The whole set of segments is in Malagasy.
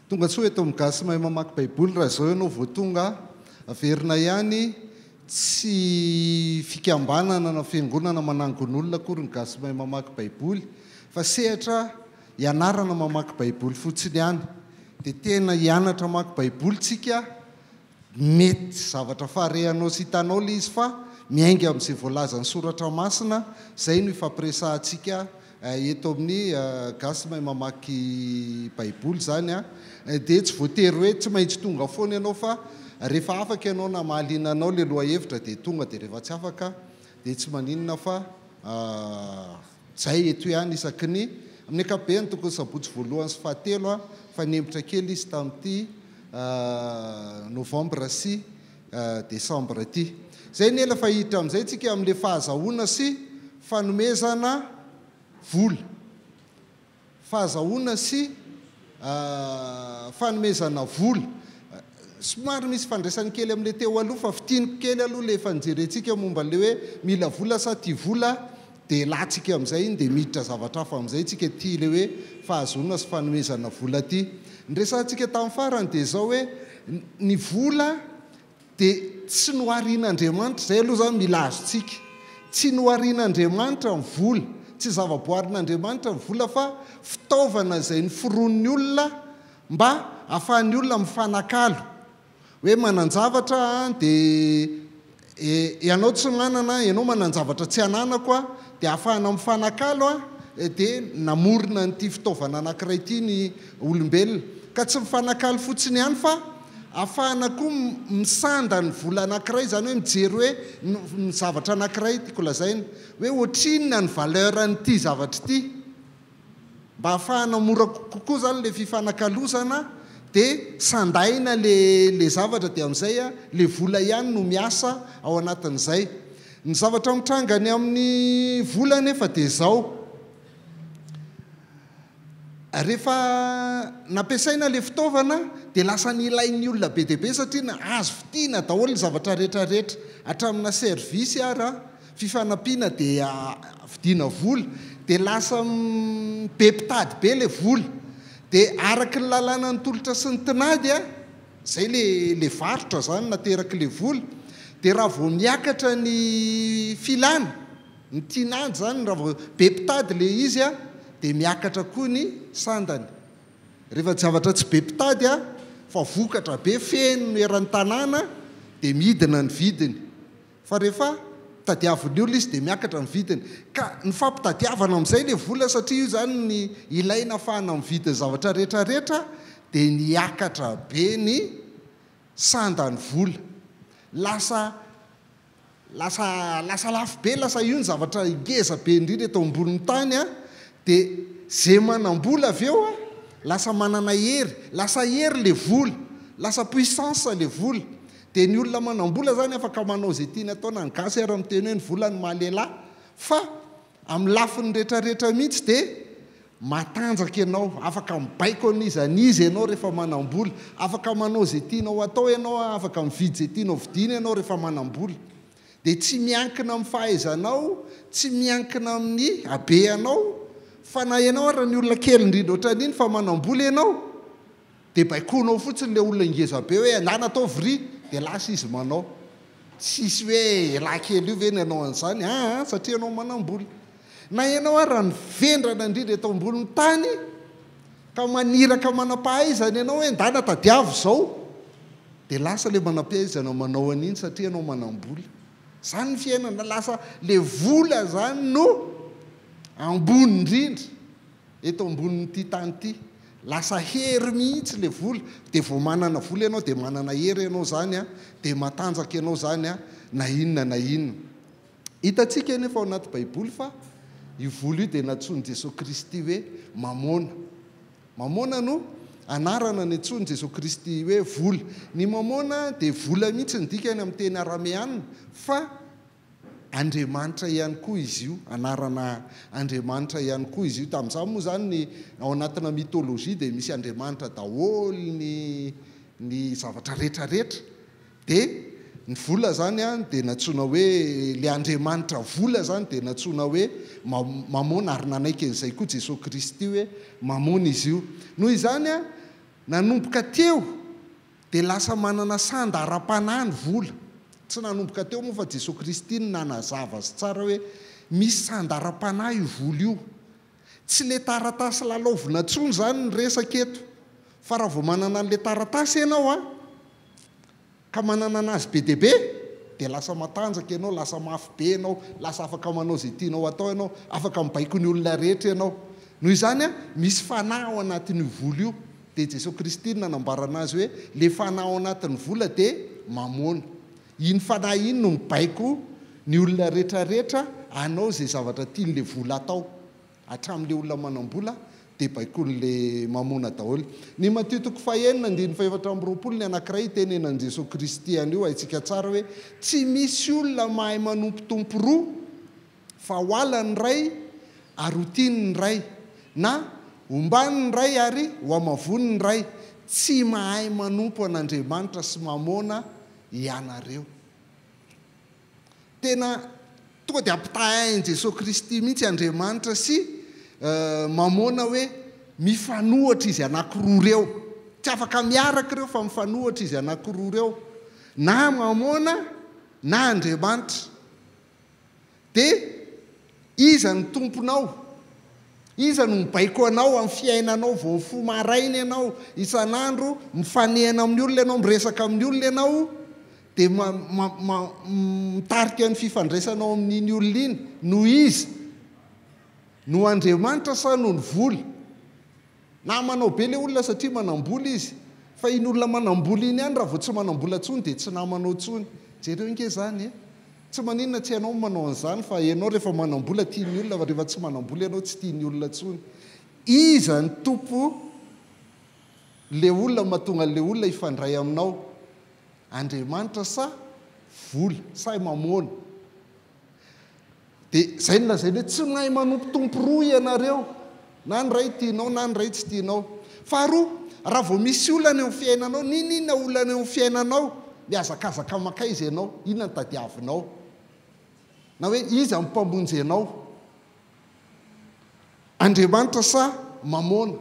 Tonga soa eto amin'ny Gasy Mahay Mamaky Baiboly raha izao ianao vao tonga. Averina ihany, tsy fikambanana na fiangonana manangon'olona akory ny Gasy Mahay Mamaky Baiboly fa sehatra ianarana mamaky Baiboly fotsiny ihany. Dia tena hianatra hamaky Baiboly tsika Mety zavatra faharehanao sy hitanao ilay izy fa miainga amin'izay voalazan'ny soratra masina, izay no ifampiresahantsika eto amin'ny Gasy mahay mamaky baiboly izany an, dia tsy voatery hoe tsy maintsy tonga foana ianao fa rehefa afaka ianao na mahaliana anao ilay lohahevitra dia tonga dia rehefa tsy afaka dia tsy maninona fa izay eto ihany isaky ny amin'ny ankapobeny tokony sabotsy voalohany sy fahatelo an, fa nihemotra kely izy tamin'ity novembre sy décembre ity. Izay ny ela fa hiditra amin'izay tsika amin'ilay fahazahoana sy fanomezana vola. Fahazahoana sy fanomezana vola. Somary misy ifandraisany kely amin'ilay teo aloha fa fintiniko kely aloha ilay efa nijerentsika momba ilay hoe mila vola sa tia vola. Dia elantsika amin'izay iny dia miditra zavatra hafa amin'izay tsika ity ilay hoe fahazoana sy fanomezana vola ity. Ny resahantsika tamin'ny farany dia izao hoe ny vola dia tsy noharian'Andriamanitra, izay aloha izany mila azontsika. Tsy noharian'Andriamanitra ny vola, tsy zava-boarin'Andriamanitra ny vola fa fitaovana izay noforonin'ny olona mba ahafahan'ny olona mifanakalo. Hoe manan-javatra aho dia ianao tsy manana, ianao manan-javatra tsy ananako aho, dia ahafahana mifanakalo aho, dia namorona an'ity fitaovana anankiray ity ny olombelona. Ka tsy mifanakalo fotsiny ihany fa ahafahana koa misanda ny vola anankiray, izany hoe mijery hoe ny zavatra anankiray tiako lazaina, hoe ohatrinona ny valeur an'ity zavatra ity. Mba ahafahana mora kokoa zany le fifanakalozana de sandaina le le zavatra de amizay le vola ihany no miasa ao anatin'izay. Ny zavatra mitranga ny amin'ny vola anefa de zao, rehefa nampiasaina le fitaovana de lasa nilain'ny olona be dia be satria azo vidiana daholo ny zavatra rehetra rehetra hatramina service ara. Fifanampiana dia vidiana vola dia lasa be mpitady be ilay vola dia araky ny lalàna ny tolotra sy ny tinady a, izay le le varotra zany naterak'ilay vola dia raha vao miakatra ny filana, ny tinady zany raha vao be mpitady ilay izy a dia miakatra koa ny sandany. Rehefa zavatra tsy be mpitady a fa vokatra be feno eran'ny tanàna dia midina ny vidiny. Fa rehefa tadiavin'ny olona izy dia miakatra ny vidiny. Ka ny fampitadiavana amin'izay ilay vola satria io izany ny ilaina ahafahana mividy ny zavatra rehetra rehetra dia niakatra be ny sandan'ny vola. Lasa lasa lasa lafo be, lasa io ny zavatra ngeza be indrindra eto ambonin'ny tany an, dia ze manam-bola avy eo an, lasa manana hery, lasa hery ilay vola, lasa puissance ilay vola. Dia ny olona manam-bola zany afaka manao izay tiany atao na ny gasy ary miteny hoe ny vola no maha lehilahy fa amin'ny lafiny rehetra rehetra mihitsy dia matanjaka ianao, afaka mibaiko an'iza n'iza ianao rehefa manam-bola, afaka manao izay tianao atao ianao, afaka mividy izay tianao vidiana ianao rehefa manam-bola. Dia tsy miankina amin'ny fahaizanao, tsy miankina amin'ny habeanao fa na ianao ary ny olona kely indrindra ohatran'iny fa manam-bola ianao, Dia baikoinao fotsiny ilay olona ngeza be hoe andana ataovy ry, dia lasa izy manao. Tsisy hoe elah kely io ve ny hanao an'izany, aa satria ianao manam-bola. Na ianao ara ny vendrana indrindra eto ambonin'ny tany ka maniraka manam-pahaizana ianao hoe ndana tadiavo izao, dia lasa ilay manam-pahaizana manao an'iny satria ianao manam-bola. Izany ny fiainana, lasa ilay vola izany no ambony indrindra. Eto ambonin'ity tany ity. Lasa hery mihitsy ilay vola, dia vao manana vola ianao dia manana hery ianao izany an, dia matanjaka ianao izany an, na inona na inona. Hitantsika anefa ao anaty Baiboly fa io vola io dia nantsoin'i Jesoa Kristy hoe Mamôna. Mamôna no anarana niantsoan'i Jesoa Kristy hoe vola. Ny Mamôna dia vola mihitsy ny dikany amin'ny teny arameana fa Andriamanitra ihany koa izy io, anarana Andriamanitra ihany koa izy io. Tamin'izany moa izany ny ao anatina mythologie dia misy Andriamanitra daholo ny ny zavatra rehetra rehetra. Dia ny vola izany an dia nantsoina hoe ilay Andriamanitra vola izany dia nantsoina hoe Mamôna ary nanaiky an'izay koa Jesoa Kristy hoe Mamôna izy io. Noho izany an. Nanomboka teo dia lasa manana sanda ara-panahy ny vola. Tsy nanomboka teo moa fa Jesoa Kristy no nanazava azy tsara hoe misy sanda ara-panahy io vola io. Tsy le taratasy lalaovina intsony izany ny resaka eto fa raha vao manana an'le taratasy ianao an, ka manana anazy be dia be dia lasa matanjaka ianao, lasa mafy be ianao, lasa afaka manao izay tianao atao ianao, afaka mibaiko ny olona rehetra ianao. Noho izany an, misy fanahy ao anatin'io vola io. Dia Jesoa Kristy no nanambarana azy hoe le fanahy ao anatin'ny vola dia mamoana. Iny fanahy iny no mibaiko ny olona rehetra rehetra hanao izay zavatra tian'le vola atao. Hatramin'le olona manam-bola dia baikoin'le mamoana daholo. Ny Matio toko fahenina andininy fahefatra amby 20 ny anankiray itenenan'i Jesoa Kristy an'io haintsika tsara hoe tsy misy olona mahay manompo tompo roa fa ho ala ny iray ary ho tiany ny iray na hombany ny iray ary ho hamavoany ny iray. Tsy mahay manompo an'Andriamanitra sy mamoana ianareo. Tena tonga dia ampitahain'i Jesoa Kristy mihitsy Andriamanitra sy Mamôna hoe mifanohitra izy anankiroa ireo. Tsy afaka miaraka ireo fa mifanohitra izy anankiroa ireo. Na Mamôna na Andriamanitra. Dia iza no tomponao? Iza no mibaiko anao amin'ny fiainanao vao mifoha maraina ianao, isan'andro mifanehana amin'ny olona ianao, miresaka amin'ny olona ianao, dia mitarika ny fifandraisanao amin'iny olona iny noho iza? Noho Andriamanitra sa noho ny vola? Namanao be ilay olona satria manam-bola izy, fa iny olona manam-bola iny ihany raha vao tsy manam-bola intsony dia tsy namanao intsony. Jereo ange izany e! Tsy maninona tsy hainao ny manao an'izany fa ianao rehefa manam-bola tian'ny olona fa rehefa tsy manam-bola ianao tsy tian'ny olona intsony. Iza ny tompo le olona mahatonga an'le olona hifandray aminao? Andriamanitra sa vola sa mamoana? Dia izay no lazainy hoe tsy mahay manompo tompo roa ianareo, na ny iray tianao na ny iray tsy tianao. Faharoa, raha vao misy olana eo amin'ny fiainanao, n'inon'inona olana eo amin'ny fiainanao, mihazakazaka mankaiza ianao? Inona no tadiavinao? Na hoe iza no mpamonjy anao? Andriamanitra sa Mamôna?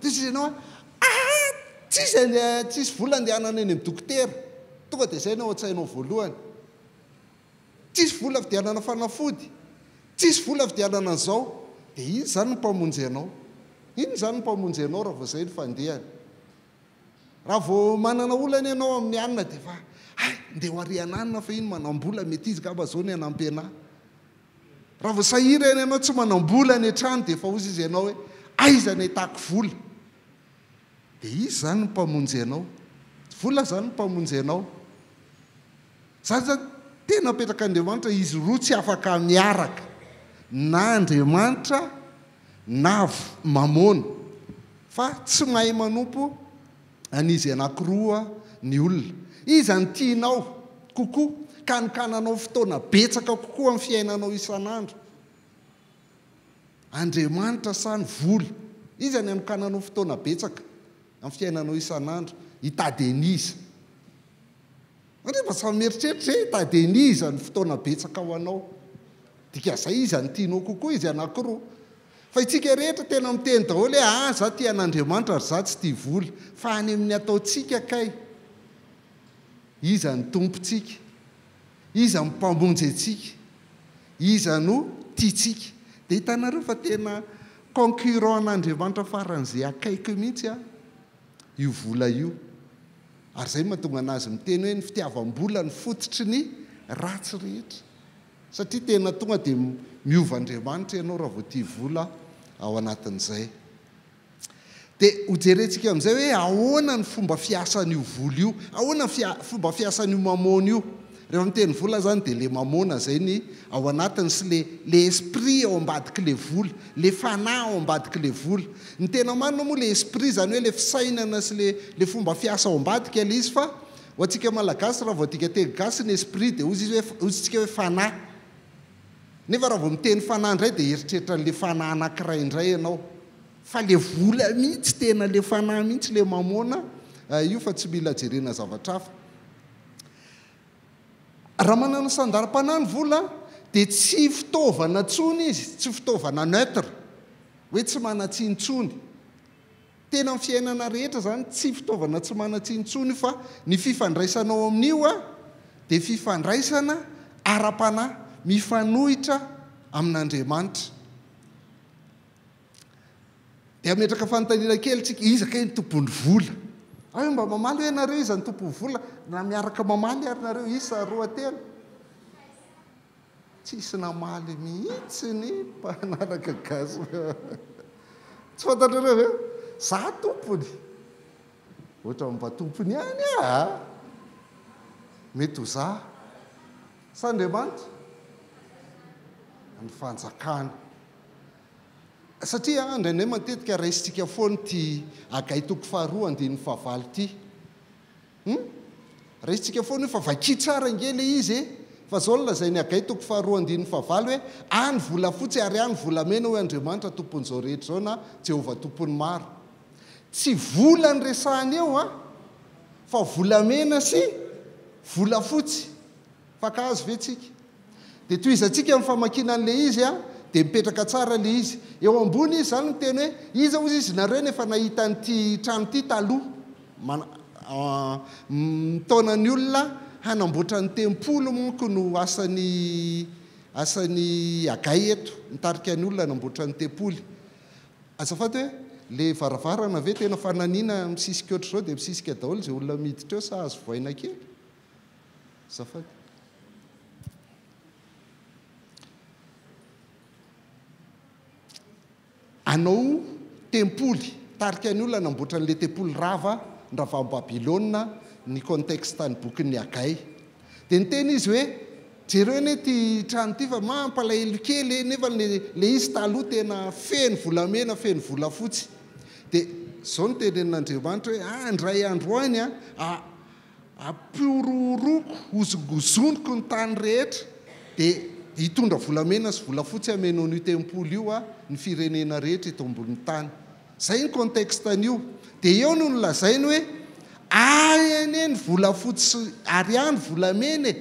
Dia hoy ianao hoe, Ah! Tsisy andeha, tsisy vola andehanana eny amin'ny dokotera. Tonga dia izay no ao an-tsainao voalohany. Tsisy vola vidianana fanafody, tsisy vola vidianana an'izao. Dia iza izany no mpamonjy anao? Inona izany no mpamonjy anao raha vao izay no fandehany? Raha vao manana olana ianao amin'ny alina dia efa, hay, ndeha ho ary ananona fa iny manam-bola, mety izy angamba izao ny hanampy anà. Raha vao sahirana ianao tsy manam-bola any an-trano dia efa hozy izy ianao hoe, aiza ny ahitako vola? Dia iza izany no mpamonjy anao? Vola izany no mpamonjy anao. Izany izany tena apetrak'Andriamanitra izy roa tsy afaka miaraka na Andriamanitra na Mamôna fa tsy mahay manompo an'izy anankiroa ny olona. Iza no tianao kokoa ka hanokananao fotoana betsaka kokoa amin'ny fiainanao isan'andro? Andriamanitra sa ny vola? Iza ny hanokananao fotoana betsaka amin'ny fiainanao isan'andro? Hitady an'iza? Nareo mba samy mieritreritra e, hitady an'iza ny fotoana betsaka ho anao? Dikazay iza no tianao kokoa izy anakiroa? Fa itsika rehetra tena miteny daholo hoe ah za tia an'Andriamanitra ary za tsy tia vola. Fa any amin'ny ataontsika kay iza no tompontsika? Iza no mpamonjy antsika? Iza no tiantsika? Dia hitanareo fa tena concurrent an'Andriamanitra faran'izay akaiky mihitsy an! io vola io. Ary izay no mahatonga an'azy miteny hoe ny fitiavam-bola no fototry ny ratsy rehetra. Satria tena tonga dia miova Andriamanitra ianao raha vao tia vola ao anatin'izay. Dia hojerentsika amin'izay hoe ahoana ny fomba fiasan'io vola io, ahoana ny fomba fiasan'io mamôna io. Rehefa miteny vola zany dia le mamôna zay ny ao anatiny sy le le esprit ao ambadiky le vola, le fanahy ao ambadiky le vola. Ny tena marina moa le esprit zany hoe le fisainana sy le le fomba fiasa ao ambadika le izy fa ho antsika malagasy raha vao adika teny gasy ny esprit dia hozy izy hoe hozy tsika hoe fanahy. Nefa raha vao miteny fanahy indray dia eritreritra an'le fanahy anankiray indray ianao. Fa le vola mihitsy tena le fanahy mihitsy le mamôna io fa tsy mila jerena zavatra hafa. Raha manana sandarim-panahy ny vola dia tsy fitaovana intsony izy, tsy fitaovana neutre, hoe tsy manan-tsiny intsony. Tena amin'ny fiainana rehetra izany tsy fitaovana tsy manan-tsiny intsony io fa ny fifandraisanao amin'io dia fifandraisana ara-panahy mifanohitra amin'Andriamanitra. Dia hametraka fanontaniana kely tsika, iza kay ny tompon'ny vola? Ao mba mamaly hoe ianareo iza ny tompon'ny vola? Na miaraka mamaly ary nareo, isa, roa, telo. Tsisy namaly mihitsy ny mpanaraka gasy. Tsy fantatrareo ve? Za tompony. Ohatran'ny mba tompony ihany aho a! Mety ho za. Sa Andriamanitra? Ny fanjakana. Satria indraindray matetika raisintsika foana ity Hagay toko faharoa andininy fahavalo ity. Hum? Raisintsika foana io fa vakia tsara ange ilay izy e! Fa izao no lazain'i Hagay toko faharoa andininy fahavalo hoe, Ahy ny volafotsy ary ahy ny volamena hoy Andriamanitra Tompon'izao rehetra izao na Jehovah Tompon'ny maro. Tsy vola no resahiny eo an! Fa volamena sy volafotsy. Fankahazo ve tsika? Dia tohizantsika ny famakiana an'ilay izy an, dia mipetraka tsara ilay izy. Eo ambony izy izany miteny hoe, iza hozy izy nareo no efa nahita an'ity trano ity taloha? Mana, mitaona ny olona hanamboatra ny tempoly manko no asan'i, asan'i Hagay eto, mitarika ny olona hanamboatra ny tempoly. Azafady hoe, le varavarana ve tena fananiana misisika ohatr'izao dia misisika daholo izay olona miditra eo sa azo vohaina kely? Azafady. Anao tempoly, tarika ny olona namboatra an'ilay tempoly rava ndravan'i Babylona ny contexte ny bokin'ny Hagay. Dia niteny izy hoe, jereo anie ity trano ity fa mampalahelo kely e, nefa ilay izy taloha tena feno volamena, feno volafotsy. Dia izao no tenenin'Andriamanitra hoe, ah, indray andro any an, Ampihorohoroako, hozongozoniko ny tany rehetra, dia hitondra volamena sy volafotsy hameno an'io tempoly io ny firenena rehetra eto ambonin'ny tany. Izay ny contexte an'io. Dia eo no nolazainy hoe, Ahy anie ny volafotsy sy, ary ahy ny volamena e!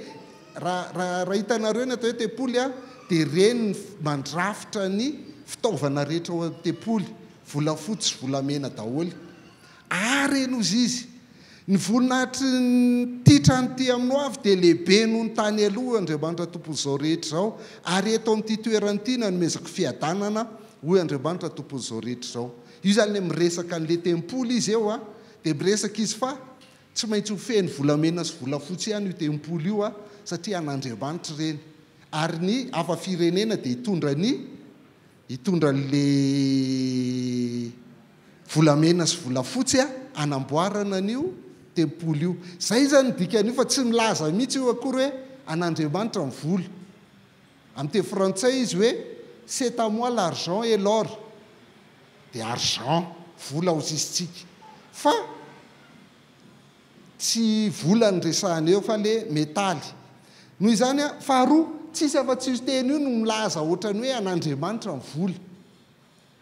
Raha, raha, raha hitanareo ny atao hoe tempoly an, dia ireny ny mandrafitra ny fitaovana rehetra ao amin'ny tempoly, volafotsy sy volamena daholo. Ary eny hozy izy, Ny voninahitry ny trano ity amin'ny ho avy dia lehibe noho ny tany aloha, Andriamanitra Tompon'izao rehetra izao, ary eto amin'ity toerana ity no hanomezako fiadanana, hoy Andriamanitra Tompon'izao rehetra izao. Io izany ilay miresaka an'ilay tempoly izy eo, dia miresaka izy fa tsy maintsy ho feno volamena sy volafotsy ihany io tempoly io, satria an'Andriamanitra ireny. Ary ny hafa firenena dia hitondra ny hitondra an'ilay volamena sy volafotsy hanamboarana an'io tempoly io. Izay izany ny dikan'io fa tsy milaza mihitsy io akory hoe an'Andriamanitra ny vola. Amin'ny teny frantsay izy hoe c'est à moi l'argent et l'or. Dia argent, vola hozizintsika. Fa tsy vola no resahana eo fa le metaly. Noho izany, faharoa, tsisy afa-tsy io teny io no milaza ohatran'ny hoe an'Andriamanitra ny vola.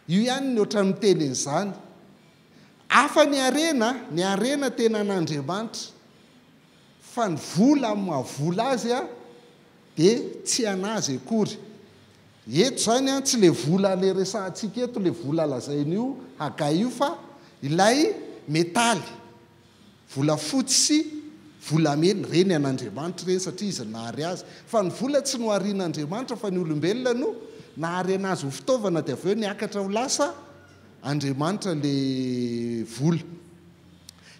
Io ihany ny ohatran'ny miteny an'izany. Hafa ny harena, ny harena tena an'Andriamanitra. Fa ny vola amin'ny maha vola azy dia tsy an'azy akory. Eto izany tsy ilay vola ilay resahantsika eto, ilay vola lazain'io Hagay io fa ilay metaly. Volafotsy sy volamena, ireny an'Andriamanitra ireny satria Izy nahary azy. Fa ny vola tsy noharian'Andriamanitra fa ny olombelona no nahary anazy ho fitaovana dia avy eo niakatra ho lasa Andriamanitra ilay vola.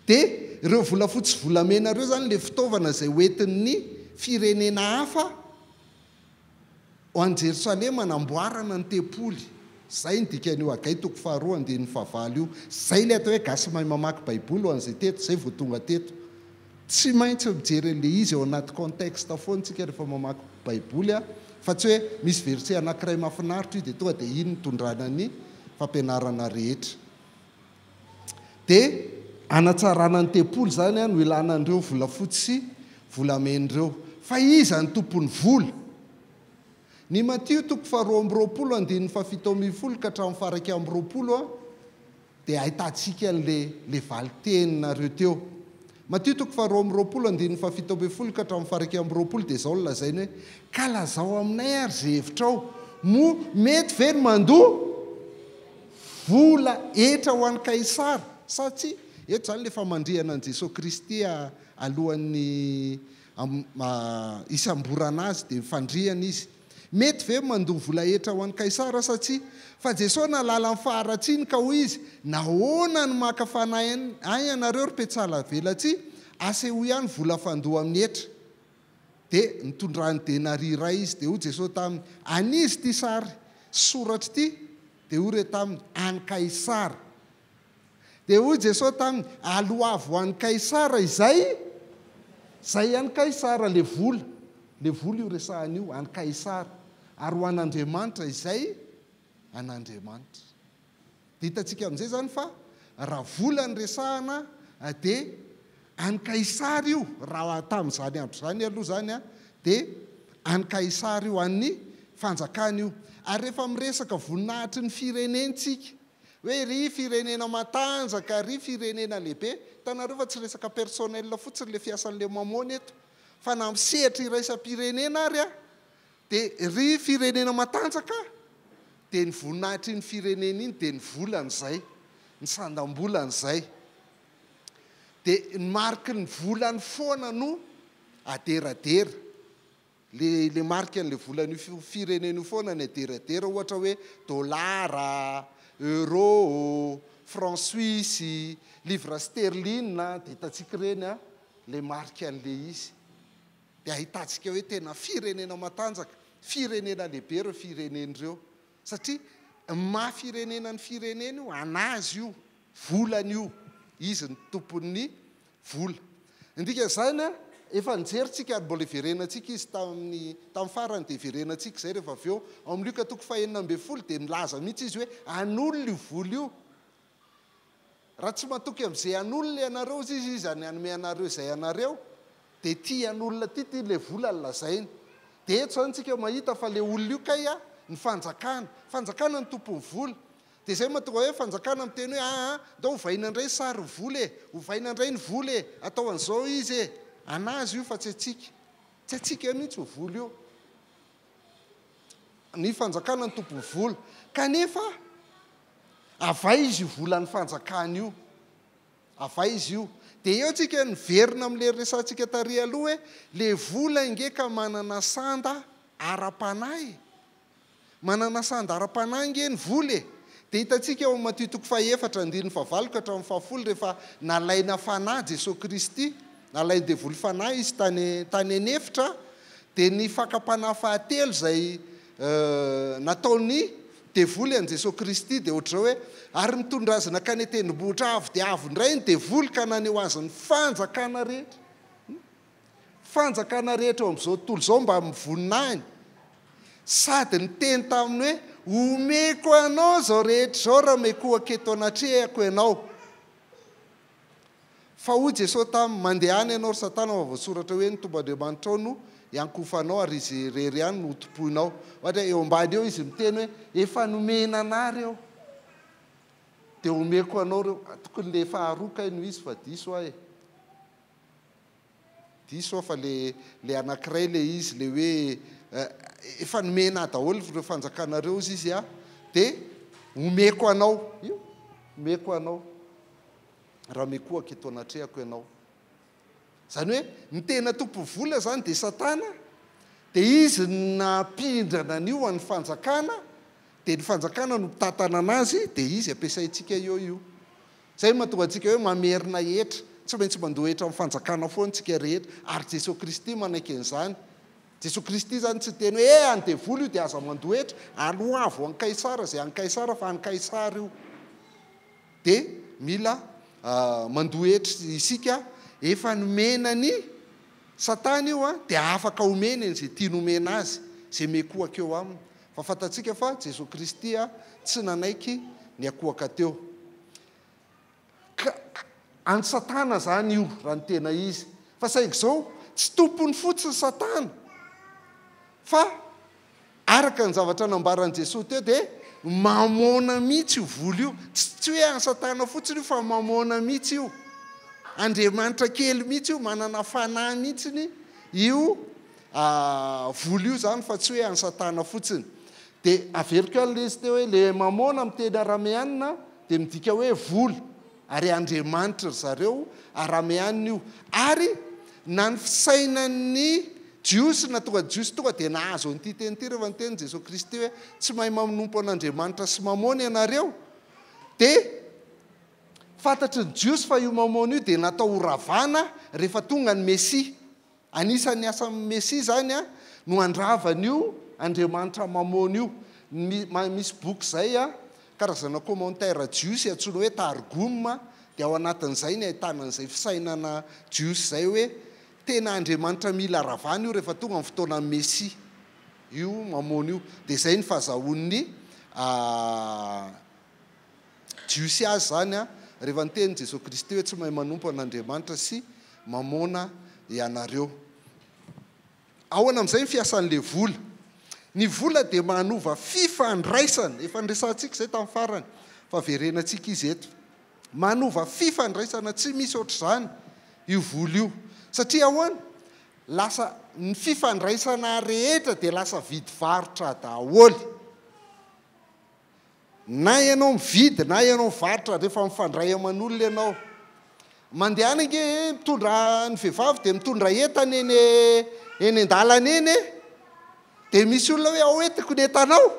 Dia ireo volafotsy sy volamena ireo izany ilay fitaovana izay hoentin'ny firenena hafa Ho an'i Jerosalema namboarana ny tempoly. Izay ny dikan'io Hagay toko faharoa andininy fahavalo io. Izay ilay atao hoe gasy mahay mamaky baiboly ho an'izay teto, izay vao tonga teto. Tsy maintsy mijery an'ilay izy ao anaty contexte foana isika rehefa mamaky baiboly fa tsy hoe misy verset anankiray mahafinaritra io dia tonga dia iny no itondrana ny fampianarana rehetra. Dia hanatsarana ny tempoly izany no ilana an'ireo volafotsy sy volamena ireo. Fa iza no tompon'ny vola? Ny Matio toko faharoa amby roapolo andininy fahafito ambin'ny folo ka hatramin'ny faha-21 dia ahitantsika an'ilay ilay valin-teninareo teo. Matio toko faharoa amby roapolo andininy fahafito ambin'ny folo ka hatramin'ny faha-21 dia izao no lazainy hoe, Ka lazao aminay ary izay hevitrao, moa mety ve ny mandoa? vola hetra ho an'i Kaisara sa tsia? Eto izany ilay famandrihana an'i Jesoa Kristy alohan'ny hisamborana azy dia mifandrihana izy. Mety ve ny mandoa vola hetra ho an'i Kaisara sa tsia? Fa Jesoa nahalala ny faharatsiany ka hoy izy, Nahoana no maka fanahy ahy ianareo ry mpihatsaravelatsihy? Asehoy ahy ny vola fandoa amin'ny hetra. Dia nitondrany denaria iray izy. Dia hoy Jesoa taminy, An'iza ity sary sy soratra ity? Dia hoy ireo taminy, An'i Kaisara. Dia hoy Jesoa taminy, Aloavy ho an'i Kaisara izay izay an'i Kaisara, ilay vola, ilay vola io resahana io, an'i Kaisara, ary ho an'Andriamanitra izay an'Andriamanitra. Dia hitantsika amin'izay izany fa raha vola no resahana dia an'i Kaisara io, raha tamin'izany andro izany aloha izany dia an'i Kaisara io, an'ny fanjakana io. Ary rehefa miresaka voninahitry ny firenentsika, hoe ry firenena matanjaka, ry firenena lehibe, hitanareo fa tsy resaka personnel fotsiny ilay fiasan'ilay mamôna eto, fa na amin'ny sehatra iraisam-pirenena ary Dia ry firenena matanjaka dia ny voninahitr'iny firenena iny dia ny volany izay, ny sandam-bolany izay. Dia ny mariky ny volany foana no aderadera. Le le marika an'ilay volan'io firenena io foana ny aderadera ohatra hoe dolara, euro, franc suisse, livre sterling dia hitantsika ireny an, ilay marika an'ilay izy. dia ahitantsika hoe tena firenena matanjaka, firenena lehibe ireo firenena ireo. Satria ny maha firenena ny firenena io, an'azy io, volany io, izy no tompon'ny vola. Ny dikan'izany, efa nijery tsika ary mbola hiverenantsika izy tamin'ny tamin'ny farany dia hiverenantsika izay rehefa avy eo. Ao amin'ny Lioka toko fahenina ambin'ny folo dia nilaza mihitsy izy hoe an'olona io vola io. Raha tsy matoky amin'izay an'olona ianareo hozy izy, iza ny hanome anareo izay anareo? Dia ity an'olona ity, ity ilay vola no lazainy. Dia eto izany tsika mahita fa ilay olona io kay a, ny fanjakana. Fanjakana no tompon'ny vola. Dia izay mahatonga hoe fanjakana miteny hoe aa, ndao ovaina indray ny sarin'ny vola e, ovaina indray ny vola e, atao an'izao izy e. An'azy io fa tsy antsika. Tsy antsika mihitsy io vola io. Ny fanjakana no tompon'ny vola. Kanefa. Avaiza io volan'ny fanjakana io. Avaiza io. Dia eo tsika niverina amin'ilay resahantsika tary aloha hoe le vola ange ka manana sanda ara-panahy e. Manana sanda ara-panahy ange ny vola e. Dia hitantsika ao amin'ny Matio toko fahefatra andininy fahavalo ka hatramin'ny fahafolo rehefa nalaina fanahy Jesoa Kristy, nalain'ny devoly fanahy izy tany tany an'efitra, dia ny fakam-panahy fahatelo izay nataon'ny Devoly an'i Jesoa Kristy dia ohatr'izao hoe, ary nitondra azy nankany an-tendrombohitra avo dia avo indray ny devoly ka naneho azy ny fanjakana rehetra, fanjakana rehetra eo amin'izao tontolo izao mbamin'ny voninahiny, sady niteny taminy hoe, omeko anao izao rehetra izao raha mikohaka eto anatrehako ianao. Fa hoy Jesoa taminy, Mandehana ianao, ry Satana, fa voasoratra hoe, Ny Tompo Andriamanitrao no hiankohofanao, ary Izy irery ihany no hotompoinao. Ohatra, eo ambany eo izy miteny hoe, Efa nomena anà ireo, dia omeko anao ireo. Tokony ilay faharoa kay no izy fa diso aho e. Diso aho fa le le anakiray le izy le hoe efa nomena ahy daholo ireo fanjakana ireo ozy izy a de omeko anao io omeko anao raha mikohaka eto anatrehako ianao. Izany hoe ny tena tompon'ny vola izany dia satana dia izy no nampindrana an'io ho an'ny fanjakana dia ny fanjakana no mpitantana anazy dia izy ampiasaintsika eo io. Izay no mahatonga antsika hoe mamerina hetra. Tsy maintsy mandoa hetra amin'ny fanjakana foana isika rehetra. Ary Jesoa Kristy manaiky an'izany. Jesoa Kristy izany tsy niteny hoe, eh, an'ny devoly io dia aza mandoa hetra. Aloavo an'i Kaisara izay an'i Kaisara fa an'i Kaisara io. Dia mila mandoa hetra isika. Efa nomena an'i Satana io dia afaka omeny an'izay tiany omena azy, izay miekohaka eo aminy. Fa fantatsika fa Jesoa Kristy tsy nanaiky niakohaka teo. Ka an'i Satana izany io raha ny tena izy. Fa saingy izao, tsy tompony fotsiny Satana fa araka ny zavatra nambaran'i Jesoa teo dia mamôna mihitsy io vola io. Tsy tsy hoe an'i Satana fotsiny io fa mamôna mihitsy io. Andriamanitra kely mihitsy io, manana fanahy mihitsiny io vola io izany fa tsy hoe an'i Satana fotsiny. Dia averiko ihany ilay izy teo hoe ilay mamôna amin'ny teny arameanina dia midika hoe vola, ary andriamanitry ry zareo arameanina io. Ary na ny fisainan'ny Jiosy na tonga Jiosy tonga dia nahazo an'ity teny ity rehefa niteny Jesoa Kristy hoe tsy mahay manompo an'Andriamanitra sy mamôna ianareo, dia fantatry ny Jiosy fa io mamôna io dia natao horavana rehefa tonga ny Mesia. Anisan'ny asan'ny Mesia izany no handrava an'io Andriamanitra Mamôna io. Misy boky izay, karazana commentaire jiosy antsoina hoe Targum, dia ao anatin'izay ny ahitana an'izay fisainana jiosy izay hoe tena Andriamanitra mila ravana io rehefa tonga ny fotoanan'ny Mesia, io Mamôna io. Dia izay ny fahazahoan'ny Jiosy azy izany an, rehefa niteny Jesoa Kristy hoe tsy mahay manompo an'Andriamanitra sy mamôna ianareo. Ahoana amin'izay ny fiasan'ilay vola? Ny vola dia manova fifandraisana, efa niresahantsika izay tamin'ny farany fa verenantsika izy eto. Manova fifandraisana tsy misy ohatr'izany io vola io. Satria ahoana? Lasa ny fifandraisana rehetra dia lasa vidy varotra daholo. Na ianao mividy na ianao mivarotra rehefa mifandray aman'olona ianao. Mandehana ange e, mitondra ny vehivavy dia mitondra entana eny eny an-dalana eny e. Dia misy olona hoe ao entiko ny entanao.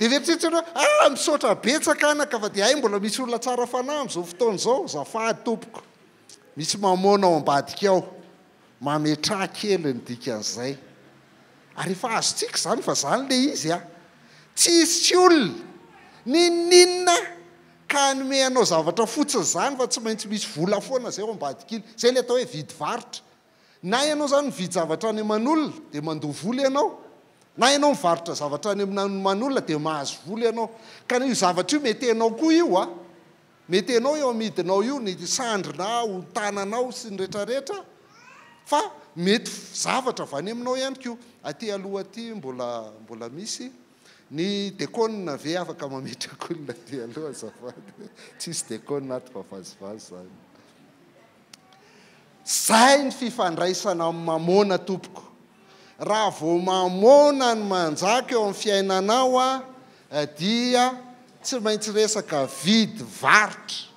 Dia mieritreritra ianao hoe ah misaotra betsaka anaka fa dia hay mbola misy olona tsara fanahy amin'izao fotoana izao. Azafady tompoko. Misy mamoana ao ambadika ao. Mametraha kely ny dikan'izay. Ary efa azontsika izany fa izany ilay izy a. Tsisy olona, n'inon'inona ka hanome anao zavatra fotsiny izany fa tsy maintsy misy vola foana izay ao ambadik'iny. Izay ilay atao hoe vidy varotra. Na ianao izany mividy zavatra any aman'olona dia mandoa vola ianao, na ianao mivarotra zavatra any aman'olona dia mahazo vola ianao. Ka io zavatra io mety ianao koa io a. Mety enao eo amidinao io ny sandrinao, ny tananao sy ny retraretra fa mety zavatra avy any aminao ihany koa. Aty aloha aty mbola mbola misy ny dekona ve afaka mametraka olona aty aloha azafady? Tsisy dekona ato fa vazivazy zany. Zay ny fifandraisana amin'ny mamôna tompoko. Raha vao mamôna ny manjaka eo amin'ny fiainanao dia tsy maintsy resaka vidy varotra.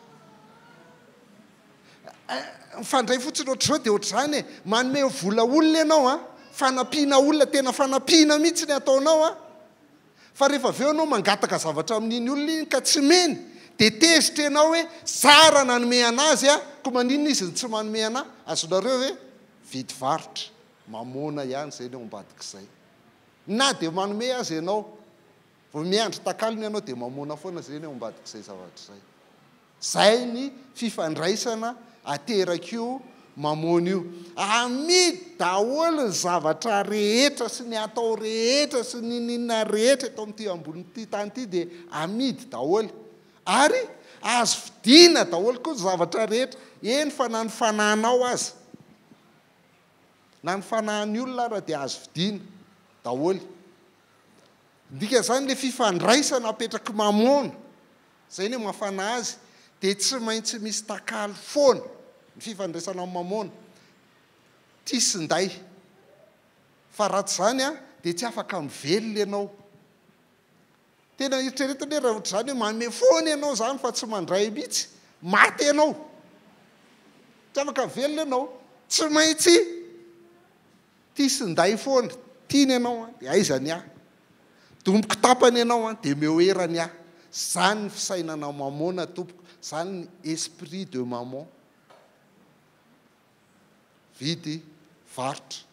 Mifandray fotsiny ohatr'izao dia ohatr'izany e. Manome vola olona ianao an, fanampiana olona, tena fanampiana mihitsy ny ataonao an. Fa rehefa avy eo ianao mangataka zavatra amin'iny olona iny ka tsy omeny dia tezitra ianao hoe zara nanome an'azy aho koa maninona izy no tsy manome an'ahy? Azonareo ve? Vidy varotra, mamôna ihany izay ny ao ambadik'izay. Na dia manome aza ianao, vao miandry takalony ianao dia mamôna foana izay ny ao ambadik'izay zavatra izay. Zay ny fifandraisana aterak'io mamôna io. Amidy daholo ny zavatra rehetra sy ny atao rehetra sy ny n'inona rehetra eto amin'ity ambonin'ity tany ity dia amidy daholo. Ary azo vidiana daholo koa ny zavatra rehetra, eny fa na ny fanahinao aza. Na ny fanahin'ny olona ara dia azo vidiana daholo. Ny dikan'izany ilay fifandraisana apetrak'i mamôna. Izay no mafana azy dia tsy maintsy misy takalo foana ny fifandraisana amin'ny mamôna. Tia sy nday. Fa raha tsy izany dia tsy afaka mivelona ianao. Tena eritrereto anie raha ohatr'izany hoe manome foana ianao izany fa tsy mandray mihitsy, maty ianao. Tsy afaka mivelona ianao. Tsy maintsy Tia sy nday foana, tiany ianao an, dia aiza ny ahy? Domboko tapany ianao an, dia omeo erany ahy. Zany ny fisainana mamôna tompoko, zany ny esprit de maman. Vidy, varotra.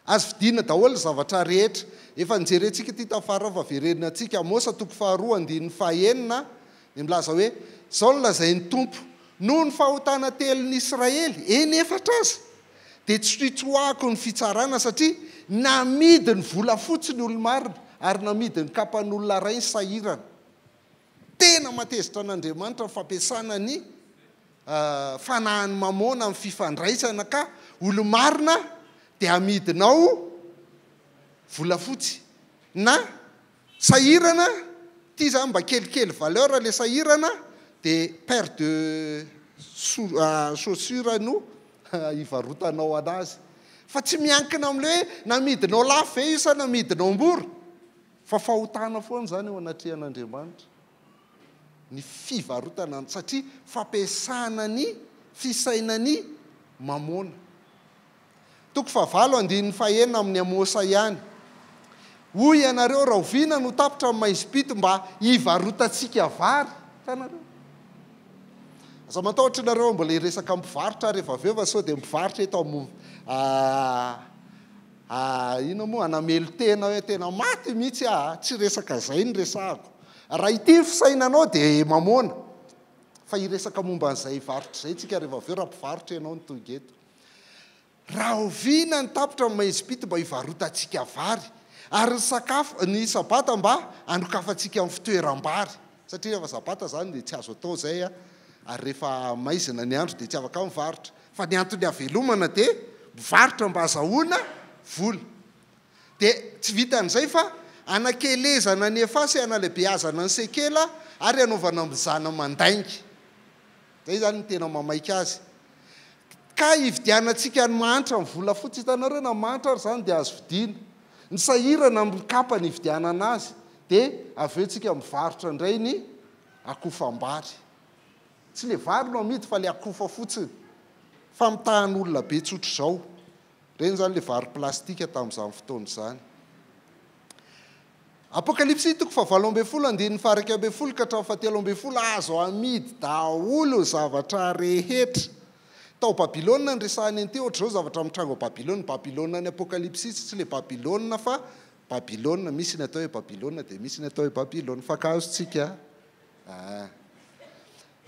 Azo vidiana daholo ny zavatra rehetra. Efa nijerentsika ity tafara fa verenantsika. Amosa toko faharoa andininy fahenina dia milaza hoe, Izao no lazain'ny Tompo, noho ny fahotana telon'ny Israely, eny efatra aza, dia tsy nitsoahako ny fitsarana satria namidy ny volafotsy ny olo-marina ary namidy ny kapan'olona iray ny sahirana. Tena mahatezitra an'Andriamanitra ny fampiasana ny fanahin'i Mamôna amin'ny fifandraisana ka olo-marina dia amidinao volafotsy na Sahirana, ty zany mba kelikely valeur le sahirana de paire de chaussure no hivarotanao anazy. Fa tsy miankina amle hoe namidinao lafo ve io sa namidinao mora. Fa fahotana foana izany eo anatrehan'Andriamanitra. Ny fivarotana satria fampiasana ny fisainan'i Mamôna. Toko fahavalo andininy fahenina amin'ny Amosa ihany. Hoy ianareo, Rahoviana no tapitra ny maizim-pito mba hivarotantsika vary? Hitanareo? Aza matahotra ianareo mbola hiresaka mpivarotra rehefa avy eo fa sao dia mpivarotra eto am inona moa hanamelo-tena hoe tena maty mihitsy aho a! Tsy resaka izay no resahako. Raha ity ny fisainanao dia mamoana. Fa hiresaka momba an'izay varotra izay tsika rehefa avy eo raha mpivarotra ianao no tonga eto. Rahoviana ny tapitra ny maizim-pito mba hivarotantsika vary, ary ny sakafo, ny sabata mba hanokafantsika ny fitoeram-bary? Satria rehefa sabata izany dia tsy azo atao izay, ary rehefa maizina ny andro dia tsy afaka mivarotra. Fa ny antony havelomana dia mivarotra mba hazahoana vola. Dia tsy vitan'izay fa hanakelezana ny efa sy hanalehibeazana ny sekela ary hanaovana mizana mandainga. Zay zany no tena mamaika azy. Ka hividianantsika ny mahantra ny volafotsy, hitanareo na mahantra ary zany dia azo vidiana. Ny sahirana mikapa ny hividianana azy dia avy eo tsika mivarotra indray ny akofam-bary. Tsy le vary no amidy fa le akofa fotsiny. Famitahan'olona be tsotr'izao. Ireny zany le vary plastika tamin'izany fotoana izany. Apokalypsy toko fahavalo ambin'ny folo andininy faha-11 ka hatramin'ny fahatelo ambin'ny folo Azo amidy daholo ny zavatra rehetra. Tao Babylona no resahiny an'ity, ohatr'izao zavatra mitranga ao Babylona. Babylona any Apokalypsy tsy ilay Babylona fa Babylona. Misy ny atao hoe Babylona dia misy ny atao hoe Babylona. Mifankahazo tsika. Ah.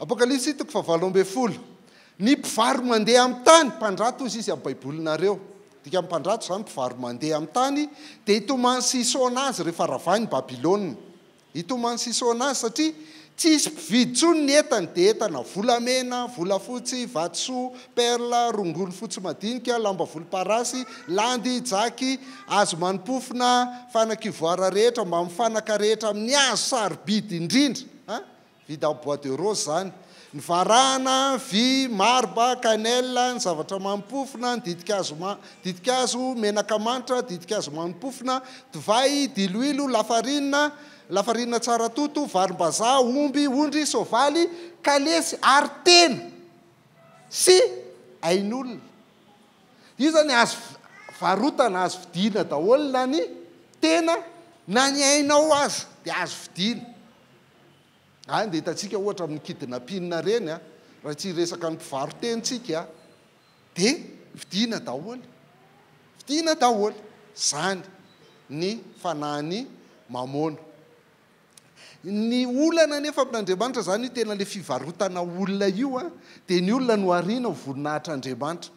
Apokalypsy toko fahavalo ambin'ny folo. Ny mpivaro-mandeha amin'ny tany, mpandrato hozy izy amin'ny Baibolinareo. Dikan'ny mpandrato izany mpivaro-mandeha amin'ny tany, dia hitomany sy hisaona azy rehefa ravainy Babylona. Hitomany sy hisaona azy satria tsy hisy mpividy intsony ny entany, dia entana volamena, volafotsy, vatosoa, perle, rongony fotsy madinika, lamba volomparasy, landy, jaky, hazo manimpofona, fanaka ivoara rehetra, mbamin'ny fanaka rehetra amin'ny hazo sarobidy indrindra. Vita amin'ny bois de rose izany. Ny varahana, vy, marbre, cannelle, ny zavatra manim-pofona, ny ditin-kazo ditin-kazo, menaka manitra, ditin-kazo manim-pofona, divay, diloilo, lafarinina, lafarinina tsara toto, varim-bazaha, omby, ondry, soavaly, kalesy ary tena sy ain'olona. Io izany azo varotana, azo vidiana daholo na ny tena na ny ainao aza dia azo vidiana. Any dia hitantsika ohatra amin'ny kidnapping ireny a, raha tsy hiresaka ny mpivaro-tena tsika dia vidiana daholo, vidiana daholo izany ny fanahin'i Mamôna. Ny olana anefa amin'Andriamanitra izany io tena ilay fivarotana olona io a, dia ny olona nohariana ho voninahitr'Andriamanitra.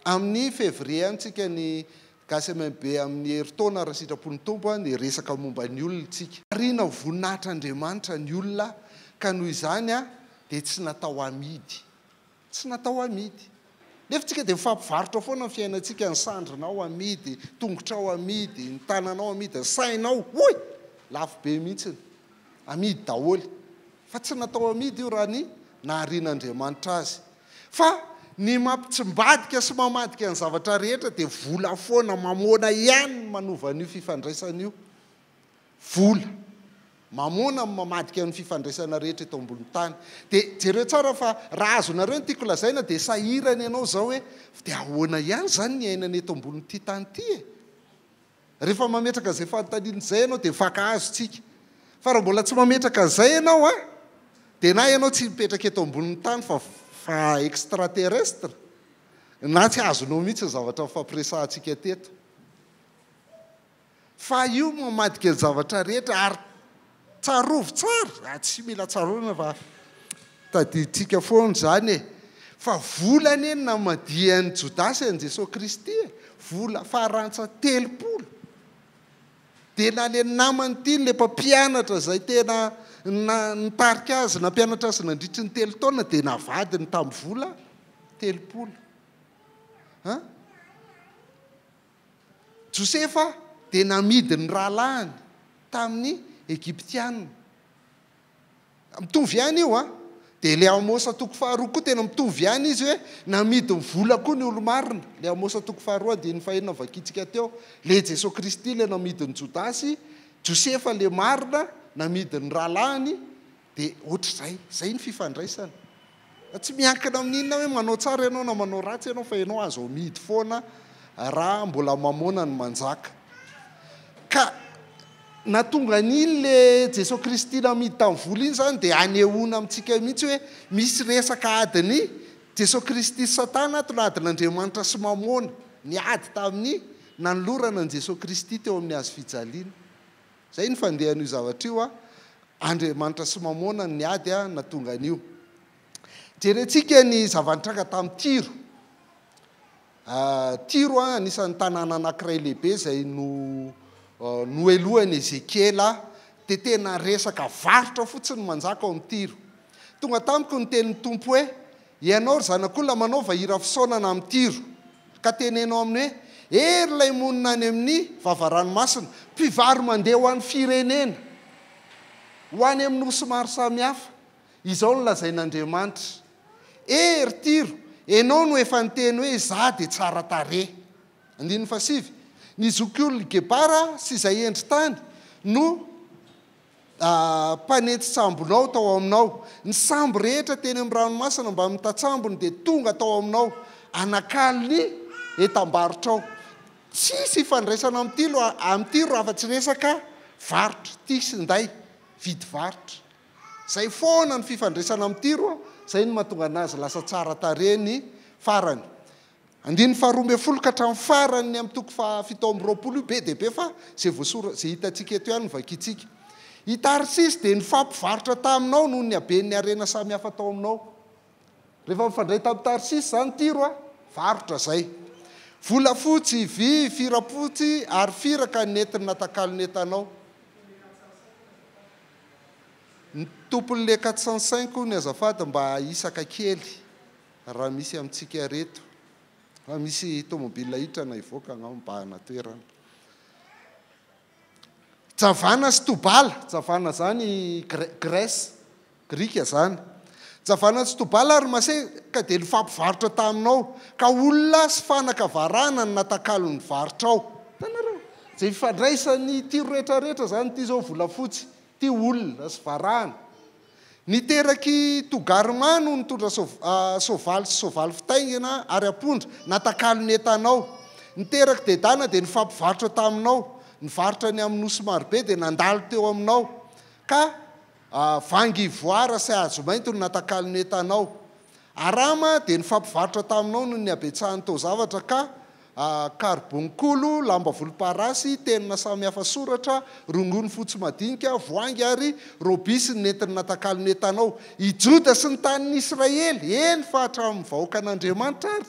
Amin'ny février any tsika ny Gasy MMB amin'ny herintaona raha sitrapon'ny Tompo an, hiresaka momba ny olona tsika. Arina ho voninahitr'Andriamanitra ny olona ka noho izany an dia tsy natao hamidy. Tsy natao hamidy. Nefa tsika dia mifampivarotra foana ny fiainantsika, ny sandrinao amidy, tongotrao amidy, ny tananao amidy, ny sainao, hoy! Lafo be mihitsiny. Amidy daholo. Fa tsy natao amidy io raha ny naharian'Andriamanitra azy. Fa ny mampitsimbadika sy mamadika ny zavatra rehetra dia vola foana, mamoana ihany ny manova an'io fifandraisana io. Vola. Mamoana ny mamadika ny fifandraisana rehetra eto ambony tany. Dia jereo tsara fa raha azonareo ny tiako lazaina dia sahirana ianao izao hoe dia ahoana ihany izany ny iainana eto ambonin'ity tany ity e? Rehefa mametraka izay fanontaniana izay ianao dia mifankahazo tsika. Fa raha mbola tsy mametraka an'izay ianao an, dia na ianao tsy mipetraka eto ambonin'ny tany fa fa extraterrestre, na tsy azonao mihitsy ny zavatra nifampiresahantsika teto. Fa io mamadika ny zavatra rehetra ary tsarovy tsara, tsy mila tsarovina fa tadidintsika foana izany e! Fa vola anie no namadihan'i Jodasy an'i Jesoa Kristy e! Vola farantsa 30. Dia na ilay namany ity, ilay mpampianatra izay tena nitarika azy, nampianatra azy nandritry ny 3 taona dia navadiny tamin'ny vola 30. An? Josefa dia namidy ny rahalahiny tamin'ny Egyptiana. Mitovy ihany io an! Dia ilay Amosa toko faharoa koa tena mitovy ihany izy hoe namidy ny vola koa ny olo-marina. Ilay Amosa toko faharoa andininy fahenina novakintsika teo. Ilay Jesoa Kristy ilay namidin'i Jodasy Josefa le marina namidin'ny rahalahiny dia ohatr'izay. Izay ny fifandraisana. Fa tsy miankina amin'inona hoe manao tsara ianao na manao ratsy ianao fa ianao azo amidy foana raha mbola mamôna ny manjaka. Ka nahatonga an'iny le Jesoa Kristy namidy tamin'ny vola iny izany dia anehoana amintsika mihitsy hoe misy resaka adin'i Jesoa Kristy sy Satana ato na adin'Andriamanitra sy mamôna, niady tamin'ny nanolorana an'i Jesoa Kristy teo amin'ny hazo fijaliana. Izay ny fandehan'io zavatra io a. Andriamanitra sy Mamôna ny niady a, nahatonga an'io. Jerentsika ny zava-nitranga tamin'i Tyro. Tyro a, anisan'ny tanàna anankiray lehibe izay no nohelohan'i Ezekiela, dia tena resaka varotra fotsiny manjaka ao amin'i Tyro. Tonga tamiko ny tenin'ny Tompo hoe, Ianao, ry zanak'olona, manaova hira fisaonana amin'i Tyro, ka teneno aminy hoe, He ry ilay monina any amin'ny vava-ranomasina, mpivaro-mandeha ho an'ny firenena, ho any amin'ny nosy maro samihafa, izao no lazain'Andriamanitra, He ry Tyro, ianao no efa niteny hoe, Izaho dia tsara tarehy. Andininy fahasivy, Ny zokiolon'i Gebara sy izay hendry tany no. mpanentsin-tsambonao tao aminao. Ny sambo rehetra teny amin'ny ranomasina mbamin'ny tantsambony dia tonga tao aminao hanakalo ny entam-barotrao. Tsisy ifandraisana amin'i Tyro amin'i Tyro afa-tsy resaka varotra, tia sy nday, vidy varotra. Izay foana ny fifandraisana amin'i Tyro, izay no mahatonga an'azy lasa tsara tarehy ny farany. Andininy faharoa ambin'ny folo ka hatramin'ny faran'ny amin'ny toko faha 27 io, be dia be fa izay voasora, izay hitantsika eto ihany no vakintsika. I Tarsisy dia nifampivarotra taminao noho ny haben'ny harena samihafa tao aminao. Rehefa mifandray tamin'i Tarsisy izany Tyro a, varotra izay. Volafotsy, vy, firapotsy ary firaka ny nentiny natakalony entanao. Ny tompon'ny le 405 hono azafady mba hisaka kely. Raha misy amintsika reto, raha misy tomobile hiditra na hivoaka angamba mibahana toerana. Javana sy Tobala, Javana zany Grèce, Grika zany. Javana sy Tobala ary Maseka dia nifampivarotra taminao, ka olona sy fanaka varahina no natakalon'ny varotrao. Hitanareo? Izay ifandraisan'ny tiro rehetrarehetra zany, ity zao volafotsy, ity olona sy varahina. Ny terak'i Togarma no nitondra soavaly sy soavaly fitaingina ary ampondra, natakalo ny entanao. Ny terak'i Dedana dia nifampivarotra taminao, nivarotra ny amin'ny nosy marobe dia nandalo teo aminao, ka vangy ivoara sy hazo mainty no natakalo ny entanao. Arama dia nifampivarotra taminao noho ny habetsahan'ny taozavatra ka Karbonkolo, lamba volomparasy, tenona samy hafa soratra, rongony fotsy madinika, voahangy ary robisy ny nentiny natakalo ny entanao. I Joda sy ny tanin'i Israely, eny fa hatramin'ny vahoakan'Andriamanitra ary,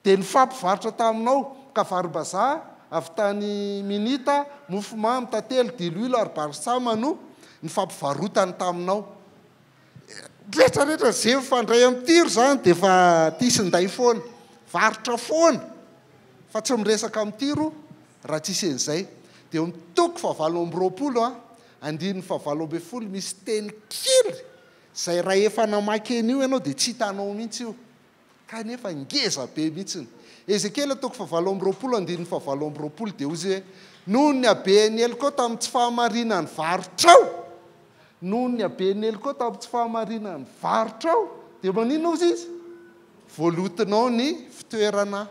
dia nifampivarotra taminao, ka varimbazaha avy tany Minita, mofomamy, tantely, diloilo ary balsama no nifampivarotany taminao. Rehetra rehetra ze mifandray amin'ny tiro zany dia efa tia sy nday foana, varotra foana fa tsy miresaka amin'ny tiro raha tsisy an'izay. Dia eo amin'ny toko fahavalo amby roapolo a, andininy fahavalo ambin'ny folo misy teny kely izay raha efa namaky an'io ianao dia tsy hitanao mihitsy io. Kanefa ngeza be mihitsiny. Ezekiela toko fahavalo amby roapolo andininy fahavalo amby roapolo dia hoy izy hoe, Noho ny haben'ny helokao tamin'ny tsy fahamarinan'ny varotrao, noho ny haben'ny helokao tamin'ny tsy fahamarinan'ny varotrao, dia maninona hozy izy? Voalotonao ny fitoerana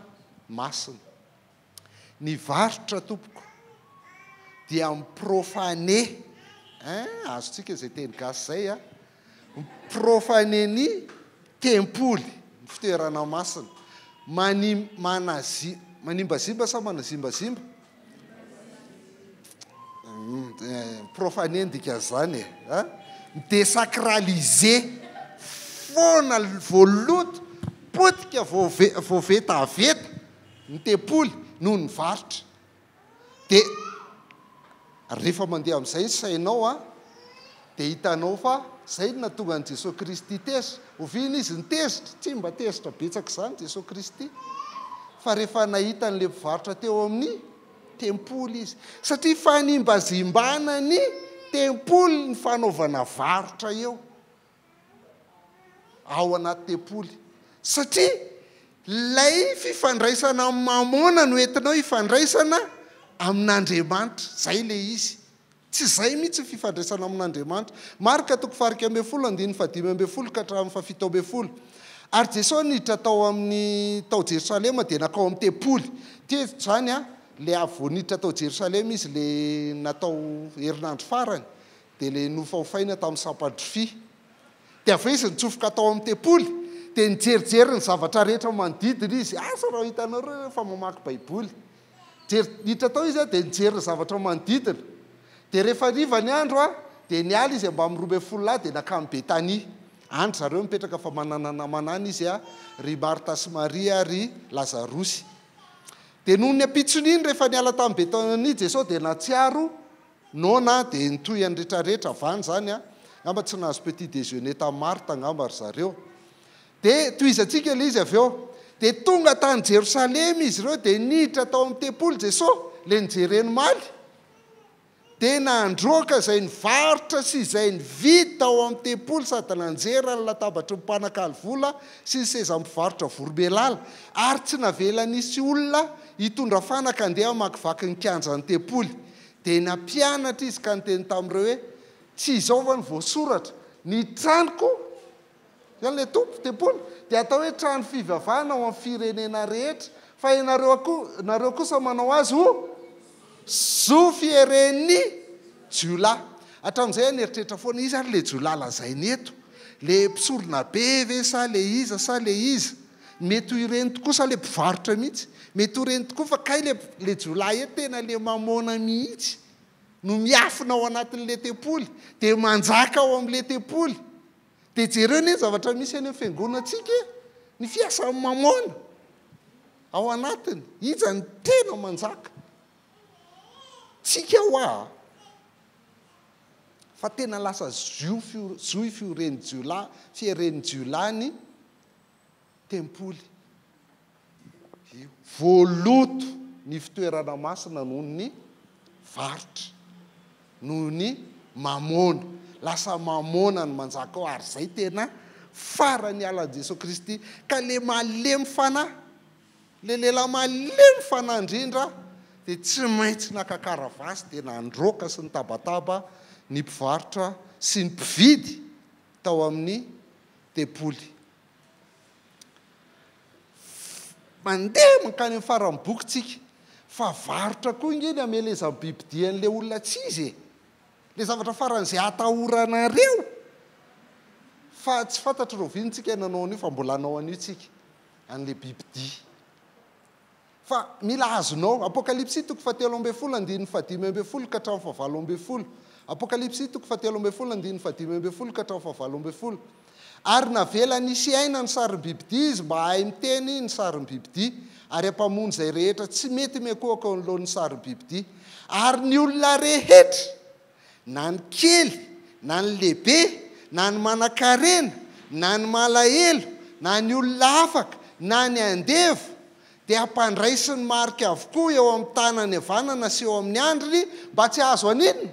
masina. Ny varotra tompoko dia mi-profaner, hein, azontsika izay teny gasy izay a, mi-profaner ny tempoly, ny fitoerana masina. Mani, manazi, manimbazimba sa manazimbazimba? Mi-profaner ny dikan'izany e, a, mi-désacraliser, foana, voaloto, potika, voave, voavetaveta. ny tempoly noho ny varotra. Dia rehefa mandeha amin'izay ny sainao an, dia hitanao fa izay no nahatonga an'i Jesoa Kristy tezitra. Oviana izy nitezitra? Tsy mba tezitra betsaka izany Jesoa Kristy. Fa rehefa nahita an'ilay mpivarotra teo amin'ny tempoly izy. Satria fanimbazimbana ny tempoly ny fanaovana varotra eo. ao anaty tempoly satria ilay fifandraisana amin'ny Mamôna no entinao hifandraisana amin'Andriamanitra, zay ilay izy. Tsy izay mihitsy ny fifandraisana amin'Andriamanitra. Marka toko faha-11 andininy faha-15 ka hatramin'ny faha-17. Ary Jesosy niditra tao amin'ny tao Jerosalema dia nankao amin'ny tempoly. Ity eto izany an, ilay avy vao niditra tao Jerosalema izy ilay natao herinandro farany dia ilay nofaofaina tamin'ny sampan-drofia. Dia avy eo izy nitsofoka tao amin'ny tempoly dia nijerijery ny zavatra rehetra manodidina izy. Asa raha hitanareo rehefa mamaky Baiboly. Jery, niditra tao izy dia nijery ny zavatra manodidina. Dia rehefa hariva ny andro dia niala izy mbamin'ny 12 lahy dia nankany Betania. Any ry zareo mipetraka fa manana namana any izy, ry Marta sy Maria ary Lazarosy. Dia noho ny ampitson'iny rehefa niala tamin'i Betania Jesosy dia nahatsiaro noana dia nitohy an'ny retraretra avy any izany. Angamba tsy nahazo petit déjeuner tamin'i Marta angamba ry zareo. Dia tohizantsika ilay izy avy eo. Dia tonga tany Jerosalema izy ireo, dia niditra tao amin'ny tempoly Jesosy, ilay nojereny omaly. Dia nandroaka izay nivarotra sy izay nividy tao amin'ny tempoly sady nanjera ny latabatry ny mpanakalo vola sy ny sezan'ny mpivarotra voromailala, ary tsy navela nisy olona hitondra fanaka handeha hamakivaky ny kianjan'ny tempoly. Dia nampianatra izy ka niteny tamin'ireo hoe, Tsy izao va no voasoratra, Ny tranoko Izany ilay Tompo, tempoly, dia atao hoe trano fivavahana ho an'ny firenena rehetra, fa ianareo koa, nareo kosa manao azy ho zo fieren'ny jiolahy. Hatramin'izay aho nieritreritra foana, iza ary ilay jiolahy lazainy eto? Ilay mpisorona be ve sa ilay iza sa ilay iza? Mety ho ireny tokoa sa ilay mpivarotra mihitsy? Mety ho ireny tokoa fa kay ilay ilay jiolahy eto tena ilay mamôna mihitsy no miafina ao anatin'ilay tempoly, dia manjaka ao amin'ilay tempoly. Dia jereo anie ny zavatra misy any amin'ny fiangonantsika e! Ny fiasan'ny mamôna ao anatiny. Iza no tena manjaka? Tsika hoa a! Fa tena lasa zohy fioren'ny jiolahy, fieren'ny jiolahy ny tempoly. Io. Voaloto ny fitoerana masina noho ny varotra, noho ny mamôna. Lasa mamôna ny manjaka ao ary izay tena farany halan'i Jesoa Kristy. Ka le malemy fanahy, le lehilahy malemy fanahy indrindra dia tsy maintsy naka karavasy dia nandroaka sy nitabataba ny mpivarotra sy ny mpividy tao amin'ny tempoly. Mandeha mankany amin'ny faran'ny boky tsika. Fa varotra koa nge ny hamelezan'ny bibidia an'ilay olona tsy izy e. Ilay zavatra faran'izay atahoranareo. Fa tsy fantatro rahoviana tsika nanao an'io fa mbola hanao an'io tsika. An'ilay bibidia. Fa mila azonao. Apokalypsy toko fahatelo ambin'ny folo andininy fahadimy ambin'ny folo ka hatramin'ny fahavalo ambin'ny folo. Apokalypsy toko fahatelo ambin'ny folo andininy fahadimy ambin'ny folo ka hatramin'ny fahavalo ambin'ny folo. Ary navela nisy aina ny sarim-bibidia izy mba hahay miteny ny sarim-bibidia, ary hampamono izay rehetra tsy mety miankohoka eo anoloan'ny sarim-bibidia. Ary ny olona rehetra, na ny kely, na ny lehibe, na ny manankarena, na ny malahelo, na ny olona afaka, na ny andevo, dia hampandraisiny marika avokoa eo amin'ny tanany havanana sy eo amin'ny andriny mba tsy hahazo an'inona?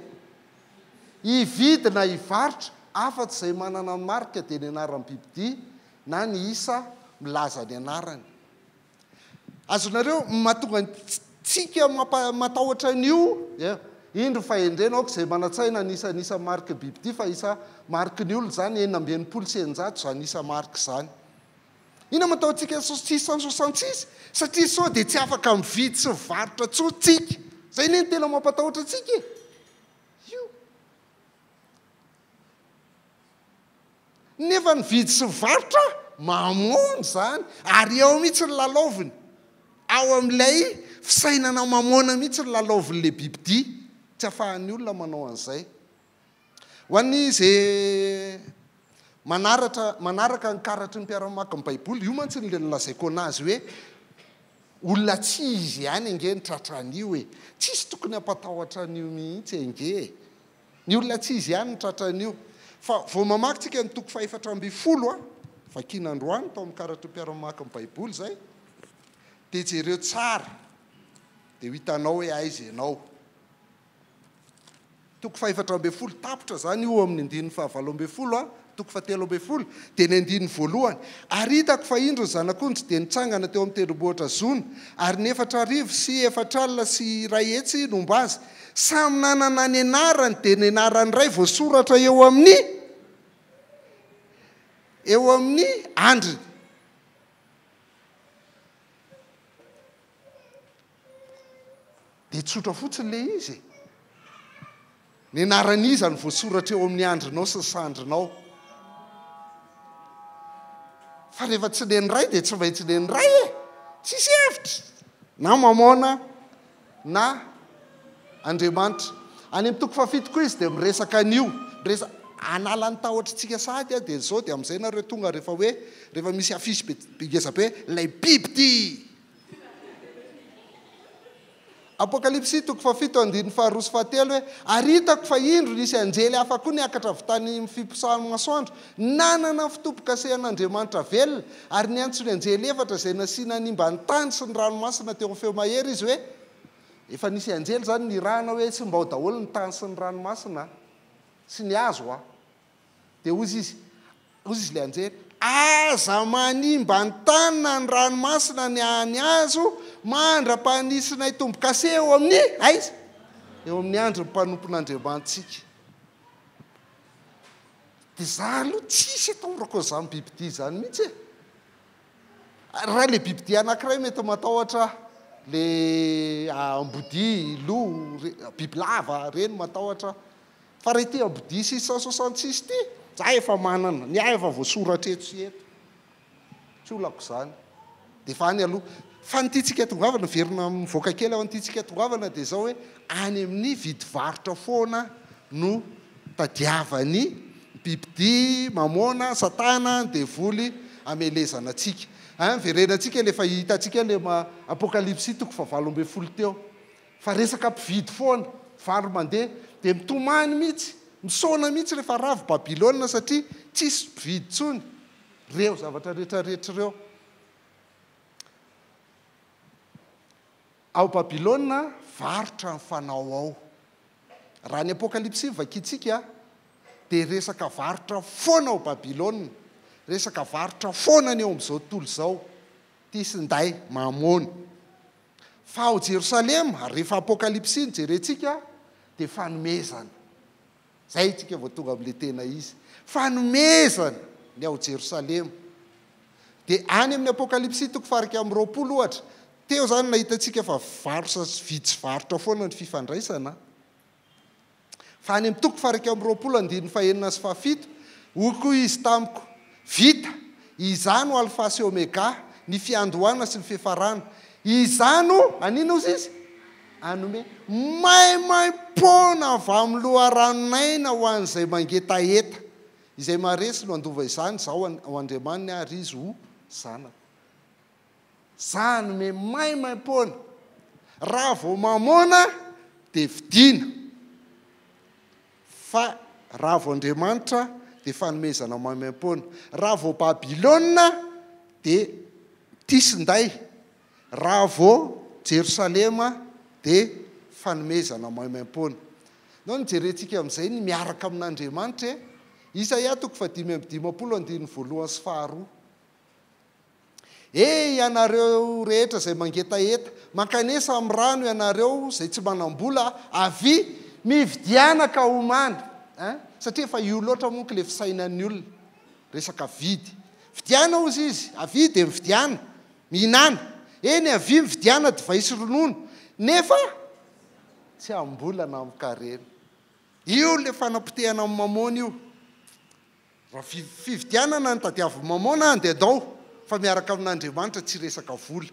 Hividy na hivarotra, afa-tsy izay manana ny marika dia ny anaran'ny bibidia na ny isa milaza ny anarany. Azonareo ny mahatonga antsika matahotra an'io? Dia indro fahendrena, aoka izay manan-tsaina ny isan'ny isa mariky ny bibidia fa isa mariky ny olona izany, 666 izany isa marika izany. Inona no ataontsika 666? Satria sao dia tsy afaka mividy sy mivarotra intsony tsika. Izay anie no tena mampatahotra antsika e! Io. Nefa ny vidy sy varotra mamôna izany ary ao mihitsy ny lalaoviny. Ao amin'ilay fisainana mamôna mihitsy ny lalaovin'ilay bibidia. Tsy afahan'ny olona manao an'izay. Ho an'izay manaratra manaraka ny karatry ny mpiara-mamaky ny Baiboly, io mantsy no ilay nolazaiko an'azy hoe olona tsy izy ihany ange ny tratran'io e. Tsisy tokony hampatahotra an'io mihitsy ange e. Ny olona tsy izy ihany no tratran'io. Fa vao mamaky tsika ny toko faha-14 a, vakiana androany tao amin'ny karatry ny mpiara-mamaky ny Baiboly izay, dia jereo tsara, dia ho hitanao hoe aiza ianao. Toko faha-14, tapitra izany io amin'ny andininy faha-18, toko faha-13, dia ny andininy voalohany, Ary hitako fa indro ny Zanak'ondry dia nitsangana teo amin'ny tendrombohitra Zona, ary ny 144 100 nomba azy, samy nanana ny anarany, dia ny anaran'ny Ray voasoratra eo amin'ny eo amin'ny andriny. Dia tsotra fotsiny ilay izy e. Ny anaran'iza no voasoratra eo amin'ny andrinao sy ny sandrinao? Fa rehefa tsy ny an'ny ray dia tsy maintsy ny an'ny ray e. Tsisy hevitra. Na Mamôna na Andriamanitra. Any amin'ny toko fahafito koa izy dia miresaka an'io. Miresa hanala ny tahotr'tsika sahady aho dia izao dia amin'izay nareo tonga rehefa hoe rehefa misy affiche be ngeza be ilay biby ity. Apokalypsy toko fahafito andininy faharoa sy fahatelo hoe, Ary hitako fa indro nisy anjely hafa koa niakatra avy tany amin'ny fiposahan'ny masoandro, nanana ny fitombokasehana-Andriamanitra velona, ary niantso ny anjely efatra izay nasiana hanimba ny tany sy ny ranomasina teo amin'ny feo mahery izy hoe, Efa nisy anjely izany nirahana hoe simbao daholo ny tany sy ny ranomasina sy ny hazo a! Dia hozy izy, hozy izy ilay anjely, Aza manimba ny tany na ny ranomasina na ny hazo mandra-panisinay tombo-kase eo amin'ny, aiza? Eo amin'ny andrin'ny mpanompon'Andriamanitsika. Dia za aloha tsisy atahorako an'izany bibidia izany mihitsy e. Raha ilay bibidia anankiray mety matahotra aho, ilay ambodia, lo, bibilava, ireny matahotra aho. Fa raha ity ambodia 666 ity, za efa manana, ny ahy efa voasoratra eto sy eto. Tsy olako izany. Dia efa any aloha. Fa ny tiantsika tongavana, miverina mivoaka kely aho, ny tiantsika tongavana dia izao hoe, any amin'ny vidy varotra foana no tadiavan'ny bibidia, mamôna, satana, ny devoly hamelezana antsika. Hein, verenantsika ilay efa hitantsika ilay Apokalypsy toko fahavalo ambin'ny folo teo. Fa resaka mpividy foana, vary mandeha, dia mitomany mihitsy, misaona mihitsy rehefa rava Babylona satria tsisy mpividy intsony ireo zavatra rehetra rehetra ireo. Ao Babylona, varotra ny fanao ao. Raha ny Apokalypsy no vakintsika dia resaka varotra foana ao Babylona, resaka varotra foana ny eo amin'izao tontolo izao, ity sy nday, mamôna. Fa ao Jerosalema, rehefa Apokalypsy no jerentsika, dia fanomezana. Izay isika vao tonga amin'ilay tena izy. Fanomezana ny ao Jerosalema. Dia any amin'ny Apokalypsy toko faha-21 ohatra, teo izany nahitantsika fa varotra sy vidy sy varotra foana ny fifandraisana. Fa any amin'ny toko faha-21 andininy fahenina sy fahafito, hoy koa izy tamiko, Vita! Izaho no Alfa sy Omega, ny fiandohana sy ny fiafarana. Izaho no, an'inona hozy izy? Hanome maimaim-poana avy amin'ny loharanon'aina ho an'izay mangetaheta. Izay maharesy no handova izany, Izaho ho Andriamaniny ary izy ho zanako. Za hanome maimaimpoana. Raha vao mamôna dia vidiana. Fa raha vao Andriamanitra dia fanomezana maimaimpoana. Raha vao Babylona dia tisinday. Raha vao Jerosalema dia fanomezana maimaimpoana. Nao no jerentsika amin'izay ny miaraka amin'Andriamanitra e. Isaia toko fahadimy amby dimampolo andininy voalohany sy faharoa. He ianareo rehetra izay mangetaheta, mankanesa amin'ny rano ianareo izay tsy manam-bola, avia, mividiana ka homana. Hein? Satria efa io loatra monko ilay fisainan'ny olona, resaka vidy. Vidiana hozy izy, avia dia mividiana, mihinàna. Eny, avia mividiana divay sy ronono, nefa tsy amim-bola na amin-karena. Io ilay fanapotehana amin'ny mamôna io. Raha fividianana no tadiavin'i Mamôna an dia andao fa miaraka amin'Andriamanitra tsy resaka vola,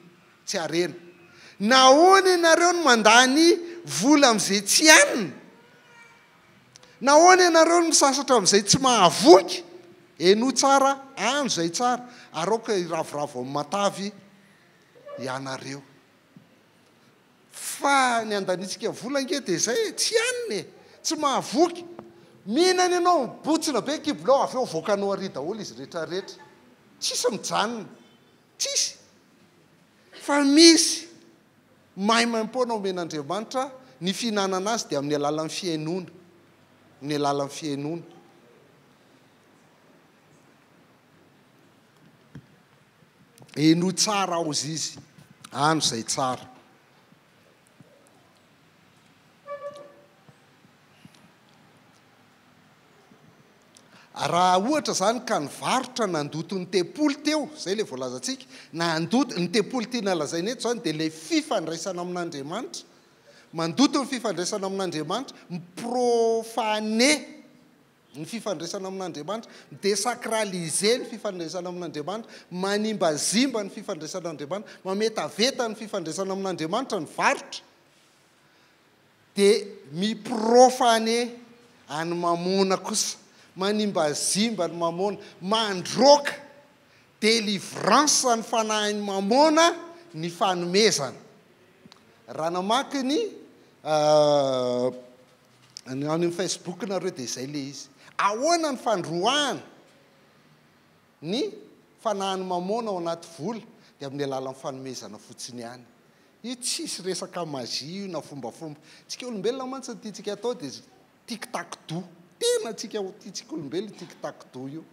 tsy harena. Nahoana ianareo no mandany vola amin'izay tsy hanina? Nahoana ianareo no misasatra amin'izay tsy mahavoky? Henoy tsara, hano izay tsara, ary aoka hiravoravo amin'ny matavy ianareo. Fa ny andanintsika vola ange dia izay e, tsy hanina e, tsy mahavoky. Mihinana ianao, mibotsina be ny kibonao, avy eo avoakanao ary daholo izy rehetra rehetra. Tsisy mijanona, tsisy. Fa misy maimaimpoana omen'Andriamanitra, ny fihinanana azy dia amin'ny alalan'ny fihainoana. Amin'ny alalan'ny fihainoana. Henoy tsara hozy izy, ano izay tsara. Raha ohatra izany ka nivarotra nandoto ny tempoly teo, izay ilay voalazantsika, nandoto, ny tempoly tiana lazaina eto izany dia ilay fifandraisana amin'Andriamanitra, mandoto ny fifandraisana amin'Andriamanitra, mi-profaner ny fifandraisana amin'Andriamanitra, mi-desacraliser ny fifandraisana amin'Andriamanitra, manimbazimba ny fifandraisana amin'Andriamanitra, mametaveta ny fifandraisana amin'Andriamanitra ny varotra, dia mi-profaner an'i Mamôna kosa, manimbazimba an'i Mamôna, mandroaka, délivrance ny fanahin'i Mamôna ny fanomezana. Raha namaky ny any amin'ny Facebook nareo dia izay ilay izy. Ahoana ny fandroahana ny fanahin'i Mamôna ao anaty vola? Dia amin'ny alalan'ny fanomezana fotsiny ihany. Io tsisy resaka magie io na fombafomba. Tsika olombelona mantsy ny tiantsika atao dia tic tac do. Tena tsika tiantsika olombelona io tic tac do io.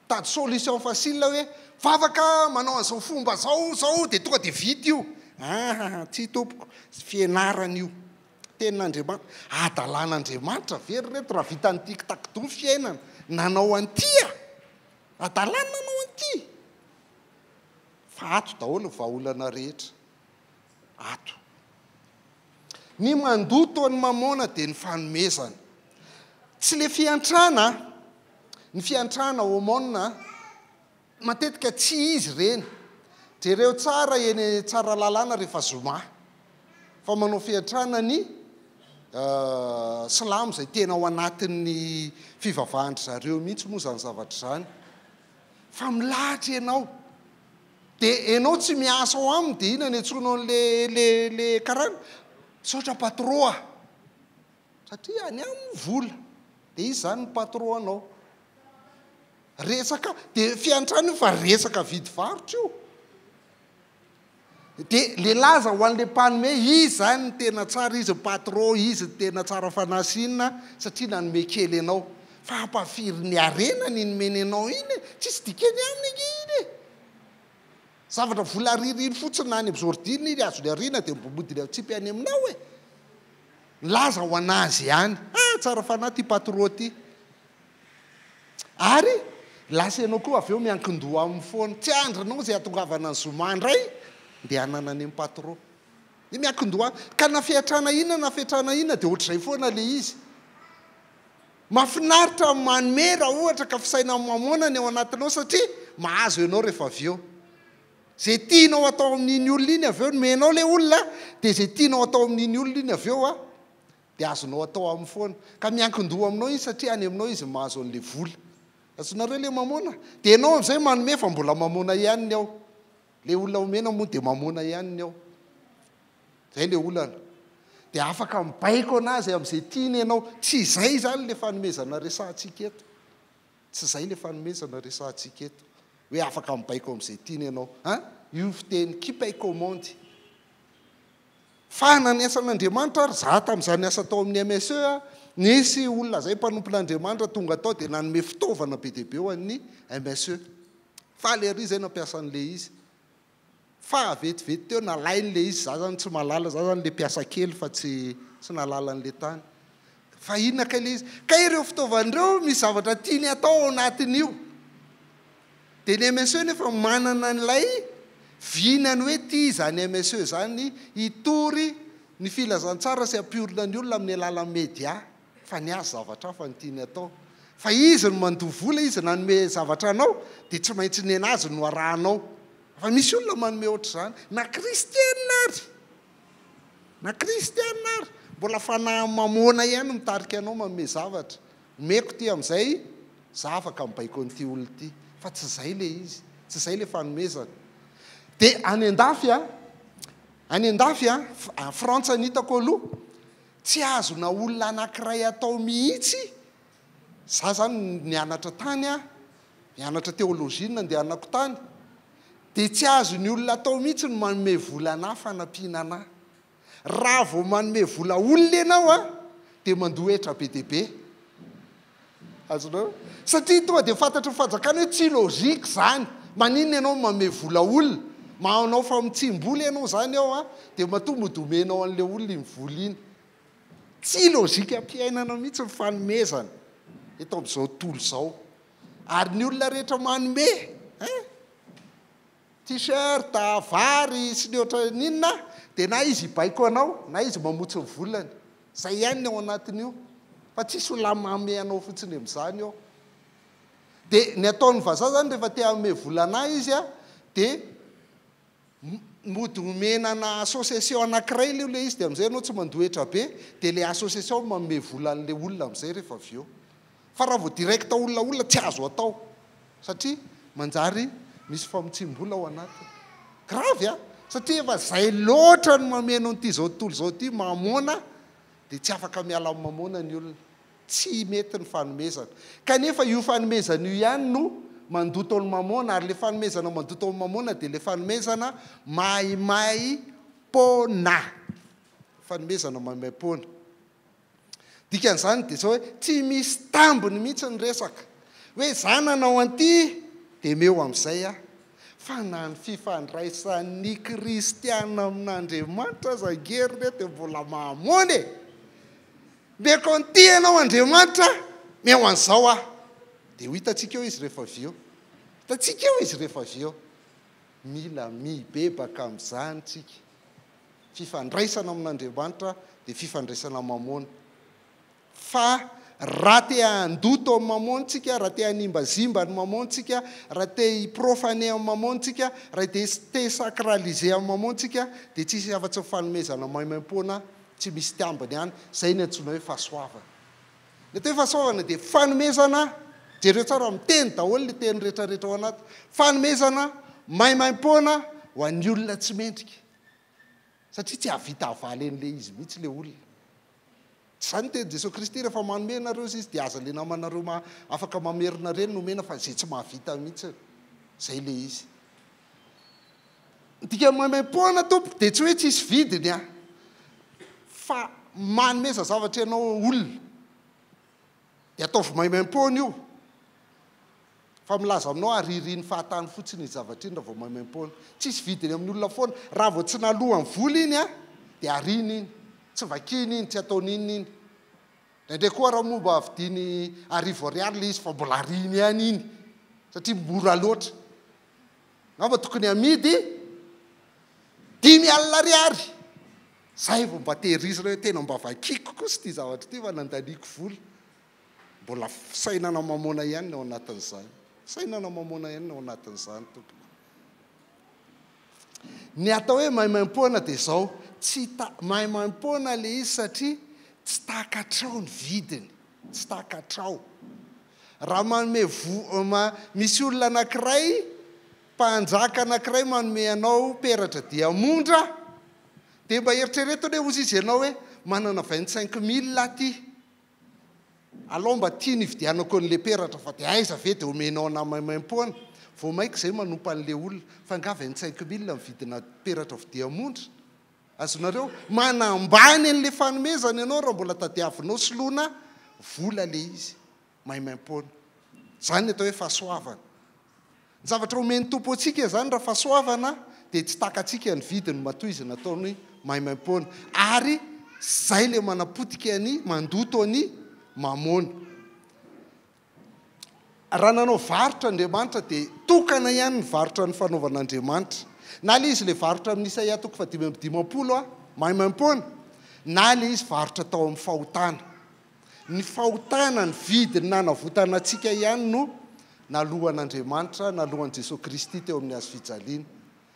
Mitady solution facile hoe vavaka manao an'izao fomba zao zao dia tonga dia vita io. Ahaha tsia tompoko, fianarana io. Tenin'Andriamanitra. Adalan'Andriamanitra ve ry reto raha vitan'ny tic tac do ny fiainana? Nanao an'ity a! Adalany nanao an'ity. Fa ato daholo ny vahaolana rehetra. Ato. Ny mandoto an'i Mamôna dia ny fanomezana. Tsy le fiantrana a! Ny fiantrana, aumône, matetika tsy izy ireny. Jereo tsara eny Tsaralalàna rehefa zoma fa manao fiantrana ny silamo izay tena ao anatin'ny fivavahan-dry zareo mihitsy moa izany zavatra izany. Fa milahatra ianao. Dia enao tsy miasa ao aminy dia inona ny antsoinao an'le le le karana? Misaotra patro a! Satria any aminy ny vola. Dia izy izany ny patro anao. Resaka, dia fiantrana io fa resaka vidy varotra io. Dia le laza ho an'le mpanome, izy izany ny tena tsara, izy ny patro, izy ny tena tsara fanahy sy inona, satria nanome kely anao. Fa ampafiry ny harena ny nomeny anao iny e! Tsisy dikany aminy ange iny e! Zavatra vola ariariany fotsiny na any amin'ny jordine iny azony ariana dia mbo modiny atsipy any aminao e! Milaza ho an'azy ihany. Ah, tsara fanahy ity patro ity. Ary lasa ianao koa avy eo miankin-doha aminy foana. Tsy andrinao izay hahatongavana ny zoma indray dia hanana any amin'ny patro. Dia miankin-doha. Ka na fiatrana inona na fiatrana inona dia ohatr'izay foana ilay izy. Mahafinaritra ny manome raha ohatra ka fisainan'ny mamoana ny ao anatinao satria mahazo ianao rehefa avy eo. Izay tianao atao amin'iny olona iny avy eo, nomenao ilay olona dia izay tianao atao amin'iny olona iny avy eo dia azonao atao aminy foana. Ka miankin-doha aminao izy satria any aminao izy mahazo an'ilay vola. Azonareo ilay mamoana? Dia ianao amin'izay manome fa mbola mamoana ihany ny ao. Ilay olona omena moa dia mamoana ihany ny ao. Izay ilay olana. Dia afaka mibaiko an'azy amin'izay tiany ianao. Tsy izay izany ilay fanomezana resahantsika eto. Tsy izay ilay fanomezana resahantsika eto. Hoe afaka mibaiko amin'izay tiany ianao. An? Io fiteny qui paie commande. Fa na ny asan'Andriamanitra ary, za tamin'izaho niasa tao amin'ny MSE, nisy olona izay mpanompon'Andriamanitra tonga tao dia nanome fitaovana be dia be ho an'ny MSE. Faly ery izay nampiasa an'ilay izy. Fa vetivety teo nalainy ilay izy, za zany tsy mahalala, za zany ilay mpiasa kely fa tsy tsy nahalala an'ilay tany. Fa inona kay ilay izy? Kay ireo fitaovana ireo misy zavatra tiany atao ao anatin'io. Dia ny MSE nefa manana an'ilay vinany hoe tia izany MSE izany hitory ny filazantsara sy hampiorina ny olona amin'ny alalan'ny media fa ny azy zavatra hafa no tiany atao. Fa izy no mandoa vola, izy nanome zavatra anao dia tsy maintsy nenazy no arahanao. Fa misy olona manome ohatr'izany, na kristiana ary! Na kristiana ary! Mbola fanahy mamoana ihany mitarika anao manome zavatra. Omeko ity amin'izay za afaka mibaiko an'ity olona ity. Fa tsy izay ilay izy. Tsy izay ilay fanomezana. Dia any an-dafy an, any an-dafy an, Frantsa ny hitako aloha, tsy azona olona anankiray atao mihitsy, za zany nianatra tany an, nianatra théologie no nandehanako tany, dia tsy azon'ny olona atao mihitsy ny manome vola anà fanampiana anà. Raha vao manome vola olona ianao an, dia mandoa hetra be dia be. Azonao? Satria tonga dia fantatry ny fanjakana hoe tsy logique izany. Maninona ianao no manome vola olona? Manao famotsiam-bola ianao izany ao an, dia matoa mody omenao an'ilay olona iny vola iny. Tsy logique am-piainana mihitsy ny fanomezana eto amin'izao tontolo izao. Ary ny olona rehetra manome hein, T-shirt, vary sy ny ohatran'inona dia na izy hibaiko anao na izy mamotsy ny volany. Izay ihany ny ao anatin'io. Fa tsisy olona manome anao fotsiny amin'izany eo. Dia ny ataon'ny vazaha izany rehefa te hanome vola anà izy dia mody omena ana association anankiray aloha ilay izy dia amin'izay ianao tsy mandoa hetra be dia ilay association manome vola an'ilay olona amin'izay rehefa avy eo. Fa raha vao direct olona olona tsy azo atao satria manjary misy famotsiam-bola ao anatiny. Grave a! Satria efa zay loatra no mameno an'ity zao tontolo izao ity, mamoana dia tsy afaka miala amin'ny mamoana ny olona. Tsy mety ny fanomezana. Kanefa io fanomezana io ihany no mandoto ny mamoana ary ilay fanomezana mandoto ny mamoana dia ilay fanomezana maimaim-poana. Fanomezana maimaim-poana. Dikan'izany dia izao hoe tsy misy tambiny mihitsy ny resaka. Hoe za nanao an'ity dia meo amin'izay aho. Fa na ny fifandraisan'ny kristiana amin'Andriamanitra aza ange ry reto dia mbola mahamoana e! Meko an'ity ianao Andriamanitra, meo an'izao aho. Dia ho hitantsika eo izy rehefa avy eo. Hitantsika eo izy rehefa avy eo. Mila mibebaka amin'izany tsika. Fifandraisana amin'Andriamanitra dia fifandraisana mamoana. Fa raha te handoto amin'ny mamoana tsika, raha te hanimbazimba ny mamoana tsika, raha te hi-profaner amin'ny mamoana tsika, raha te te sacraliser amin'ny mamoana tsika, dia tsisy afa-tsy ny fanomezana maimaimpoana tsy misy tambiny ihany. Izay ny antsoina hoe fahasoavana. Ny atao hoe fahasoavana dia fanomezana, jereo tsara, miteny daholo ilay teny rehetrarehetra ao anaty, fanomezana maimaimpoana ho an'ny olona tsy mendrika. Satria tsy hahavita havaly an'ilay izy mihitsy ilay olona. Tsy izany ny tenin'i Jesoa Kristy, rehefa manome ianareo izy dia aza ilay namanareo afaka mamerina ireny no omena fa izay tsy mahavita mihitsy. Izay ilay izy. Ny dikan'ny maimaimpoana tompoko dia tsy hoe tsisy vidiny an. Fa manomeza zavatra ianao olona dia ataovy maimaimpoana io. Fa milaza aminao aho ririny fahatany fotsiny iny zavatra iny raha vao maimaimpoana. Tsisy vidiny amin'ny olona foana. Raha vao tsy naloany vola iny an, dia ariana iny. Tsy vakiana iny, tsy ataony inona iny. Indraindray koa raha moa mba vidiany arivo ariary ilay izy fa mbola ariany ihany iny. Satria mora loatra. Angamba tokony hamidy 50 ariary. Zay vao mba tehirizina hoe tena mba vakiako kosa ity zavatra ity fa nandaniako vola. Mbola fisainana mamoana ihany ny ao anatin'izany. Fisainana mamoana ihany ny ao anatin'izany, tompoko. Ny atao hoe maimaimpoana dia izao, tsy ta, maimaimpoana ilay izy satria tsy takatrao ny vidiny, tsy takatrao. Raha manome vo, ma, misy olona anankiray, mpanjaka anankiray manome anao peratra diamondra, dia mba eritrereto anie hozy izy ianao hoe manana 25 000 aty, Alao mba tiany hividianako an'le peratra fa de aiza ve de omenao anah maimaimpoana? Vao maika zay manompa an'le olona fa nga 25 mille ny vidina peratra vodiamondra? Azonareo? Manambany an'le fanomezana ianao raha mbola tadiavinao soloina vola le izy maimaimpoana. Zany ny atao hoe fahasoavana. Ny zavatra omen'ny Tompo antsika izany raha fahasoavana dia tsy takatsika ny vidiny matoa izy nataony maimaimpoana. Ary izay ilay manapotika ny mandoto ny mamôna. Raha nanao varotra Andriamanitra dia tokana ihany ny varotra nifanaovan'Andriamanitra. Na ilay izy ilay varotra amin'ny Isaia toko faha-55 maimaimpoana, na ilay izy varotra tao amin'ny fahotana. Ny fahotana, ny vidiny nanavotana antsika ihany no naloan'Andriamanitra, naloan'i Jesoa Kristy teo amin'ny hazo fijaliana.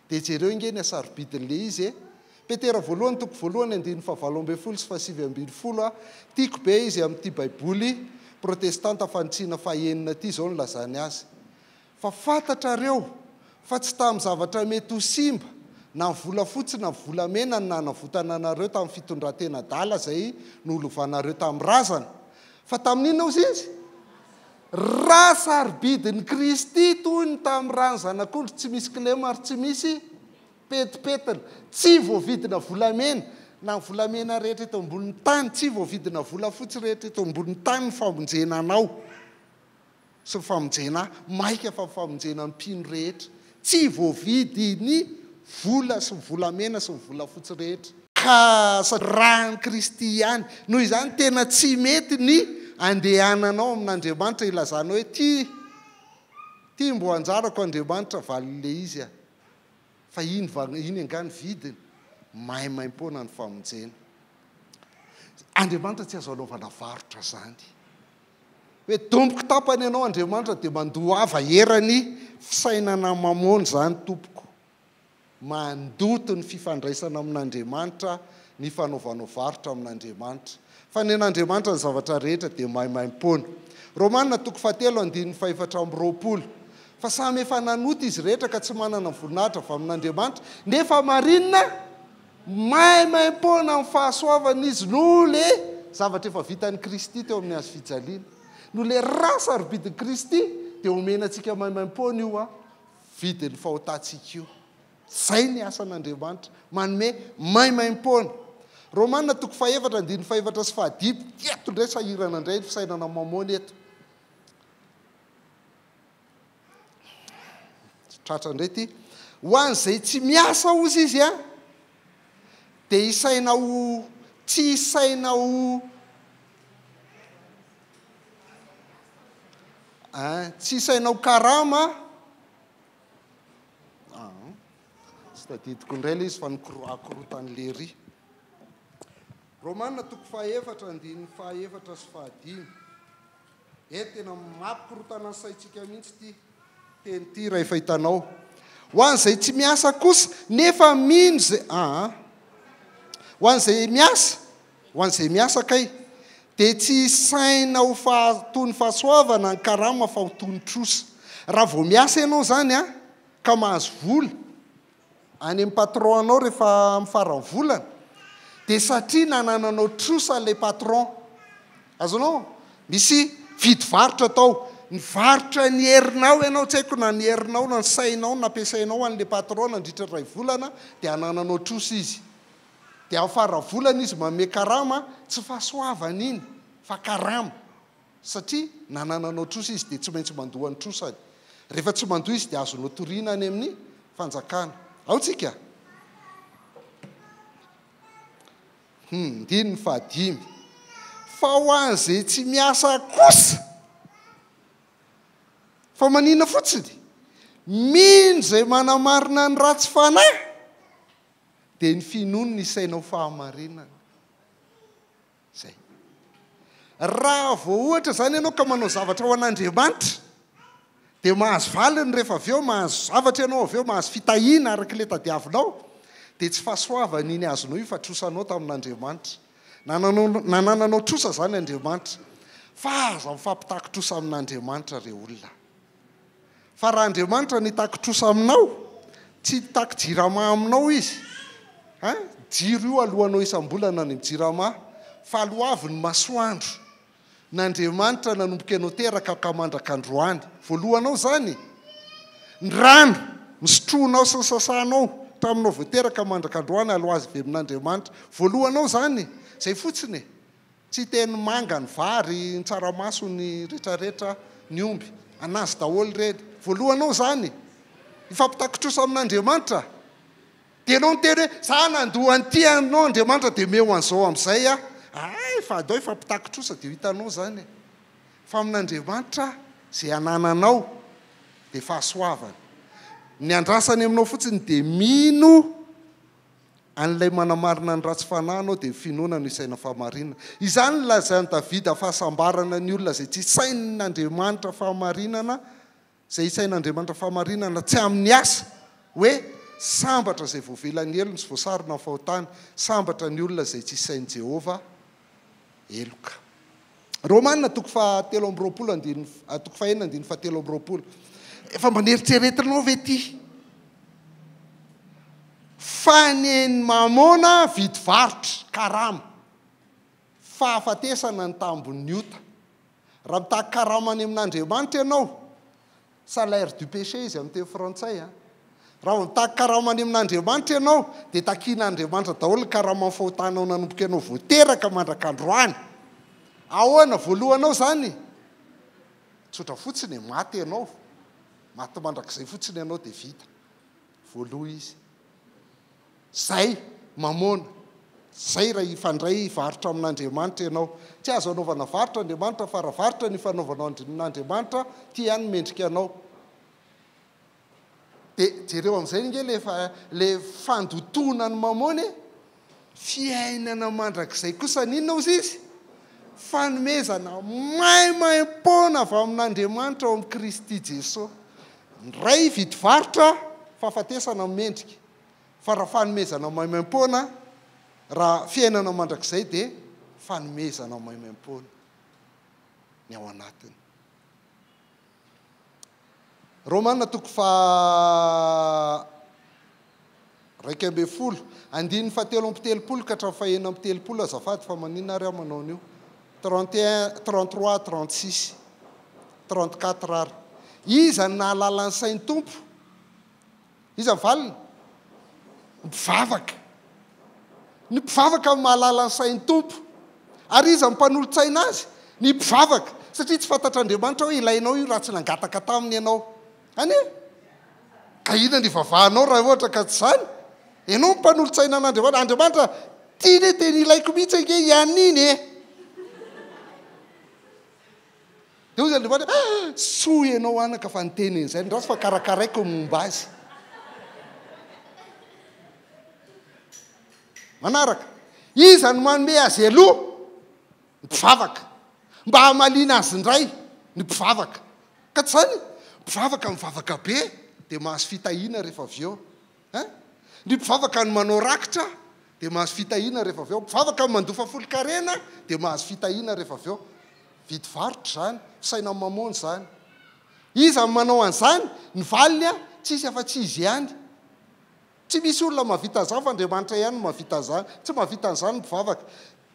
Dia jereo ange ny hasarobidin'ilay izy e! Petera voalohany toko voalohany andininy fahavalo ambin'ny folo sy fahasivy ambin'ny folo a, tiako be izy amin'ity baiboly protestanta fanitsiana fahenina ity izao no nilazany azy. Fa fantatrareo fa tsy tamin'ny zavatra mety ho simba, na ny volafotsy na volamena no nanavotana anareo tamin'ny fitondran-tena adala izay nolovanareo tamin'ny razana. Fa tamin'inona hozy izy? Ra sarobidin'i Kristy toy ny tamin'ny ran'ny zanak'ondry tsy misy kilema ary tsy misy petipetina. Tsy voavidina volamena, na ny volamena rehetra eto ambonin'ny tany, tsy voavidina volafotsy rehetra eto ambonin'ny tany ny famonjena anao. sy ny famonjena ahy, maika fa ny famonjena ny mpino rehetra. Tsy voavidy ny vola sy ny volamena sy ny volafotsy rehetra. Ka ràn'i Kristy ihany. Noho izany tena tsy mety ny andehananao amin'Andriamanitra hilazanao hoe ty ty mbo anjarako Andriamanitra valin'le izy a. Fa iny va iny angaha ny vidiny? Maimaimpoana ny famonjena. Andriamanitra tsy azo anaovana varotra zany. Hoe domboko tapany ianao Andriamanitra dia mandoava erany fisainana mamôny zany tompoko. Mandoto ny fifandraisana amin'Andriamanitra ny fanaovanao varotra amin'Andriamanitra. Fa ny an'Andriamanitra ny zavatra rehetra dia maimaimpoana. Romana toko fahatelo andininy fahefatra amby 20. Fa samy efa nanota izy rehetra ka tsy manana ny voninahitra avy amin'Andriamanitra, nefa marinina maimaimpoana amin'ny fahasoavana izy noho le zavatra efa vitan'i Kristy teo amin'ny hazo fijaliana. Noho le ra sarobidin'i Kristy dia omena antsika maimaimpoana io a vidin'ny fahotantsika io. Zay ny asan'Andriamanitra, manome maimaimpoana. Romana toko fahefatra andininy fahefatra sy fahadimy, eto indray sahirana indray ny fisainana mamôny eto. Tratra indray ity. Ho an'izay tsy miasa hozy izy a, dia isaina ho tsy isaina ho ah, tsy isaina ho karama. Ah, tsy tadidiko indray ilay izy fa nikoroakorontan'i Lery. Romana toko fahaefatra andininy fahaefatra sy fahadimy. Eto tena mampikorontana ny saintsika mihitsy ity teny ity raha efa hitanao. Ho an'izay tsy miasa kosa nefa mino izay aa. Ho an'izay miasa, ho an'izay miasa kay, dia tsy isaina ho faha, toy ny fahasoavana ny karama fa ho toy ny trosa. Raha vao miasa ianao izany an, ka mahazo vola, any amin'ny patron anao rehefa amin'ny faran'ny volana dia satria nanananao trosa ilay patron. Azonao? Misy vidy varotra atao. Nivarotra ny herinao ianao, tsy haiko na ny herinao na ny sainao no nampiasainao an'ilay patron nandritra ny iray volana dia anananao trosa izy. Dia amin'ny faran'ny volana izy manome karama, tsy fahasoavana iny fa karama. Satria nanananao trosa izy dia tsy maintsy mandoa ny trosany. Rehefa tsy mandoa izy dia azonao toriana any amin'ny fanjakana. Ao tsika? Hum, ndininy fahadimy. Fa ho an'izay tsy miasa kosa, fa manina fotsiny, mino izay manamarina ny ratsy fanahy, dia ny finoany ny isainao fahamarinana. Zay. Raha vao ohatra izany ianao ka manao zavatra ho an'Andriamanitra, dia mahazo valiny rehefa avy eo, mahazo zavatra ianao avy eo, mahazo fitahiana araka ilay tadiavinao, dia tsy fahasoavana iny azonao io fa trosanao tamin'Andriamanitra. Nananao, nanananao trosa izany Andriamanitra. Fa aza mifampitaky trosa amin'Andriamanitra re olona. Fa raha Andriamanitra no hitaky trosa aminao, tsy hitaky jirama aminao Izy. Hein? Jiro io alohanao isam-bolana any amin'ny jirama, fa aloavy ny masoandro. N'Andriamanitra nanomboka ianao teraka ka mandraka androany. Voalohanao izany? Ny rano nisotroanao sy nisasanao taminao vao teraka mandraka androany aloazy avy amin'Andriamanitra. Voalohanao izany? Izay fotsiny e. Tsy teny manga ny vary, ny tsaramaso, ny retraretra, ny omby. Anazy daholo ireny. Voalohanao izany. Hifampitaky trosa amin'Andriamanitra. Dia ianao niteny hoe, za nandoa an'ity anao Andriamanitra dia omeo an'izao amin'izay aho. Hay fa andao hifampitaky trosa dia ho hitanao izany e. Fa amin'Andriamanitra izay anananao dia fahasoavana. Ny andrasany aminao fotsiny dia mino An'ilay manamarina ny ratsy fanahy anao dia ny finoana no isaina fahamarinana. Izany no lazain'i Davida fahasambarana ny olona izay tsy isain'Andriamanitra fahamarinana, izay isain'Andriamanitra fahamarinana tsy amin'ny asa, hoe sambatra izay voavela ny helony sy voasarona ny fahotany, sambatra ny olona izay tsy isain'i Jehovah heloka. Romana toko fahatelo amby 20 andininy toko fahenina andininy fahatelo amby 20. Efa mba neritreretinao ve ity? Fa ny eny Mamôna vidy varotra, karama. Fahafatesana ny tambin'ny ota. Raha mitaky karama any amin'Andriamanitra ianao, salaire du péché izy amin'ny teny frantsay an. Raha vao mitaky karama any amin'Andriamanitra ianao, dia takian'Andriamanitra daholo ny karaman'ny fahotanao nanomboka ianao vao teraka mandrak'androany. Ahoana, voalohanao izany? Tsotra fotsiny e, maty ianao. Maty mandrakizay fotsiny ianao dia vita. Voaloa izy. Zay, mamôna. Zay raha hifandray varotra amin'Andriamanitra ianao. Tsy azo anaovana varotra Andriamanitra fa raha varotra ny ifanaovanao amin'Andriamanitra, ity ihany no mendrika anao. Dia jereo amin'izay ange le le fandotoana ny mamôna e! Fiainana mandrakizay kosa ny inona hozy izy? Fanomezana maimaimpoana avy amin'Andriamanitra ao amin'i Kristy Jesoa. Ny ray vidy varotra, fahafatesana mendrika. Fa raha fanomezana maimaimpoana, raha fiainana mandrakizay dia fanomezana maimaimpoana ny ao anatiny. Romana toko faha 11, andininy faha 33 ka hatramin'ny faha 36 azafady fa maninona ary aho manao an'io? 31, 33, 36, 34 ary. Iza no nahalala ny sain'ny Tompo? Iza ny valiny? Ny mpivavaka. Ny mpivavaka no mahalala ny sain'ny Tompo. Ary iza no mpanolotsaina azy? Ny mpivavaka. Satria tsy fantatr'Andriamanitra hoe ilainao io raha tsy nangataka taminy ianao. Any e? Ka inona no ivavahanao raha ohatra ka tsy izany? Ianao no mpanolotsaina an'Andriamanitra. Andriamanitra, tiany e, tena ilaiko mihitsy ange i an'iny e. Dia hoy Andriamanitra, ah, soa ianao anaka fa niteny an'izay, andraso fa karakaraiko ny momba azy. Manaraka, iza no manome azy aloha? Ny mpivavaka. Mba hamaliana azy indray, ny mpivavaka. Ka tsy izany? Mpivavaka mivavaka be dia mahazo fitahiana rehefa avy eo. Hein? Ny mpivavaka no manao rakitra dia mahazo fitahiana rehefa avy eo. Mpivavaka no mandofa folon-karena dia mahazo fitahiana rehefa avy eo. Vidy varotra izany, fisainan'ny mamôna izany. Iza no manao an'izany? Ny valiny an, tsisy afa-tsy izy ihany. Tsy misy olona mahavita an'izany fa Andriamanitra ihany no mahavita an'izany. Tsy mahavita an'izany ny mpivavaka.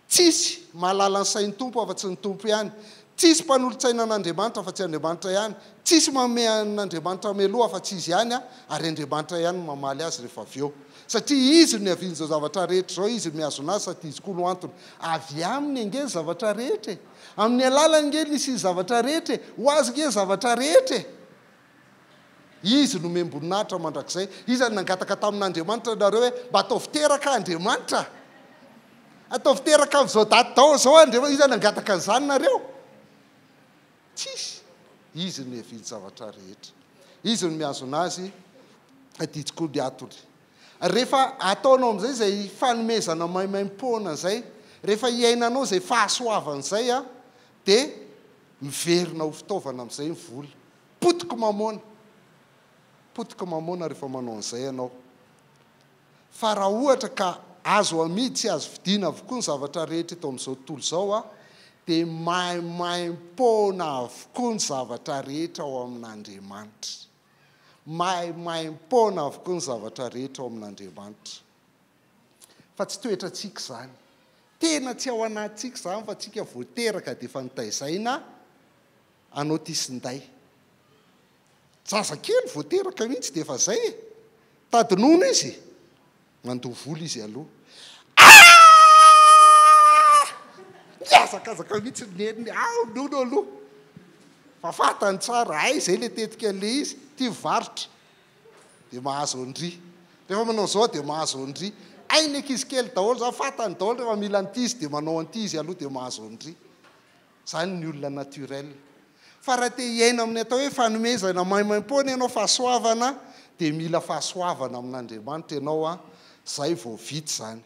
Tsisy mahalala ny sain'ny Tompo afa-tsy ny Tompo ihany. Tsisy mpanolotsaina an'Andriamanitra afa-tsy Andriamanitra ihany. Tsisy manome an'Andriamanitra mialoha afa-tsy Izy ihany, ary Andriamanitra ihany no mamaly azy rehefa avy eo. Satria Izy no niavian'izao zavatra rehetra izao, Izy no mihazona azy sady Izy koa no antony. Avy Aminy ange ny zavatra rehetra e! Amin'ny alalany ange no nisian'ny zavatra rehetra e! Ho Azy ange ny zavatra rehetra e! Izy no omem-boninahitra mandrakizay. Iza no nangataka tamin'Andriamanitra nareo hoe mba ataovy teraka Andriamanitra? Ataovy teraka amin'izao daty dao izao Andriamanitra. Iza nangataka an'izany nareo? Tsisy. Izy no niavian'ny zavatra rehetra. Izy no mihazona azy, adidy koa ny atony. Rehefa ataonao amin'izay izay fanomezana maimaimpoana izay, rehefa iainanao izay fahasoavana izay, dia miverina ho fitaovana amin'izay ny vola. Potiky mamôna. Potiky mamôna rehefa manao an'izay ianao. Fa raha ohatra ka azo amidy sy azo vidiana avokoa ny zavatra rehetra eto amin'izao tontolo izao dia maimaim-poana avokoa ny zavatra rehetra ao amin'Andriamanitra. Maimaim-poana avokoa ny zavatra rehetra ao amin'Andriamanitra. Fa tsy toetrantsika izany. Tena tsy ao anatintsika izany fa tsika vao teraka dia efa notaizaina Anao ty sinday. Zazakely vao teraka mihitsy dia efa zay e. Tady nono izy. Mandoa vola izy aloha. Aah! Mihazakazaka mihitsy ny neniny. Ao nono aloha. Fa fantany tsara, hay zay le tetika an'le izy, ty mivarotra. Dia mahazo an-dry. Rehefa manao zao dia mahazo an-dry. Hain'ny ankizy kely daholo zany, fantany daholo rehefa mila an'ity izy dia manao an'ity izy aloha dia mahazo an-dry. Izany ny olona naturel. Fa raha te hiaina amin'ny atao hoe fanomezana maimaimpoana ianao, fahasoavana, dia mila fahasoavana amin'Andriamanitra ianao an, izay vao vita izany.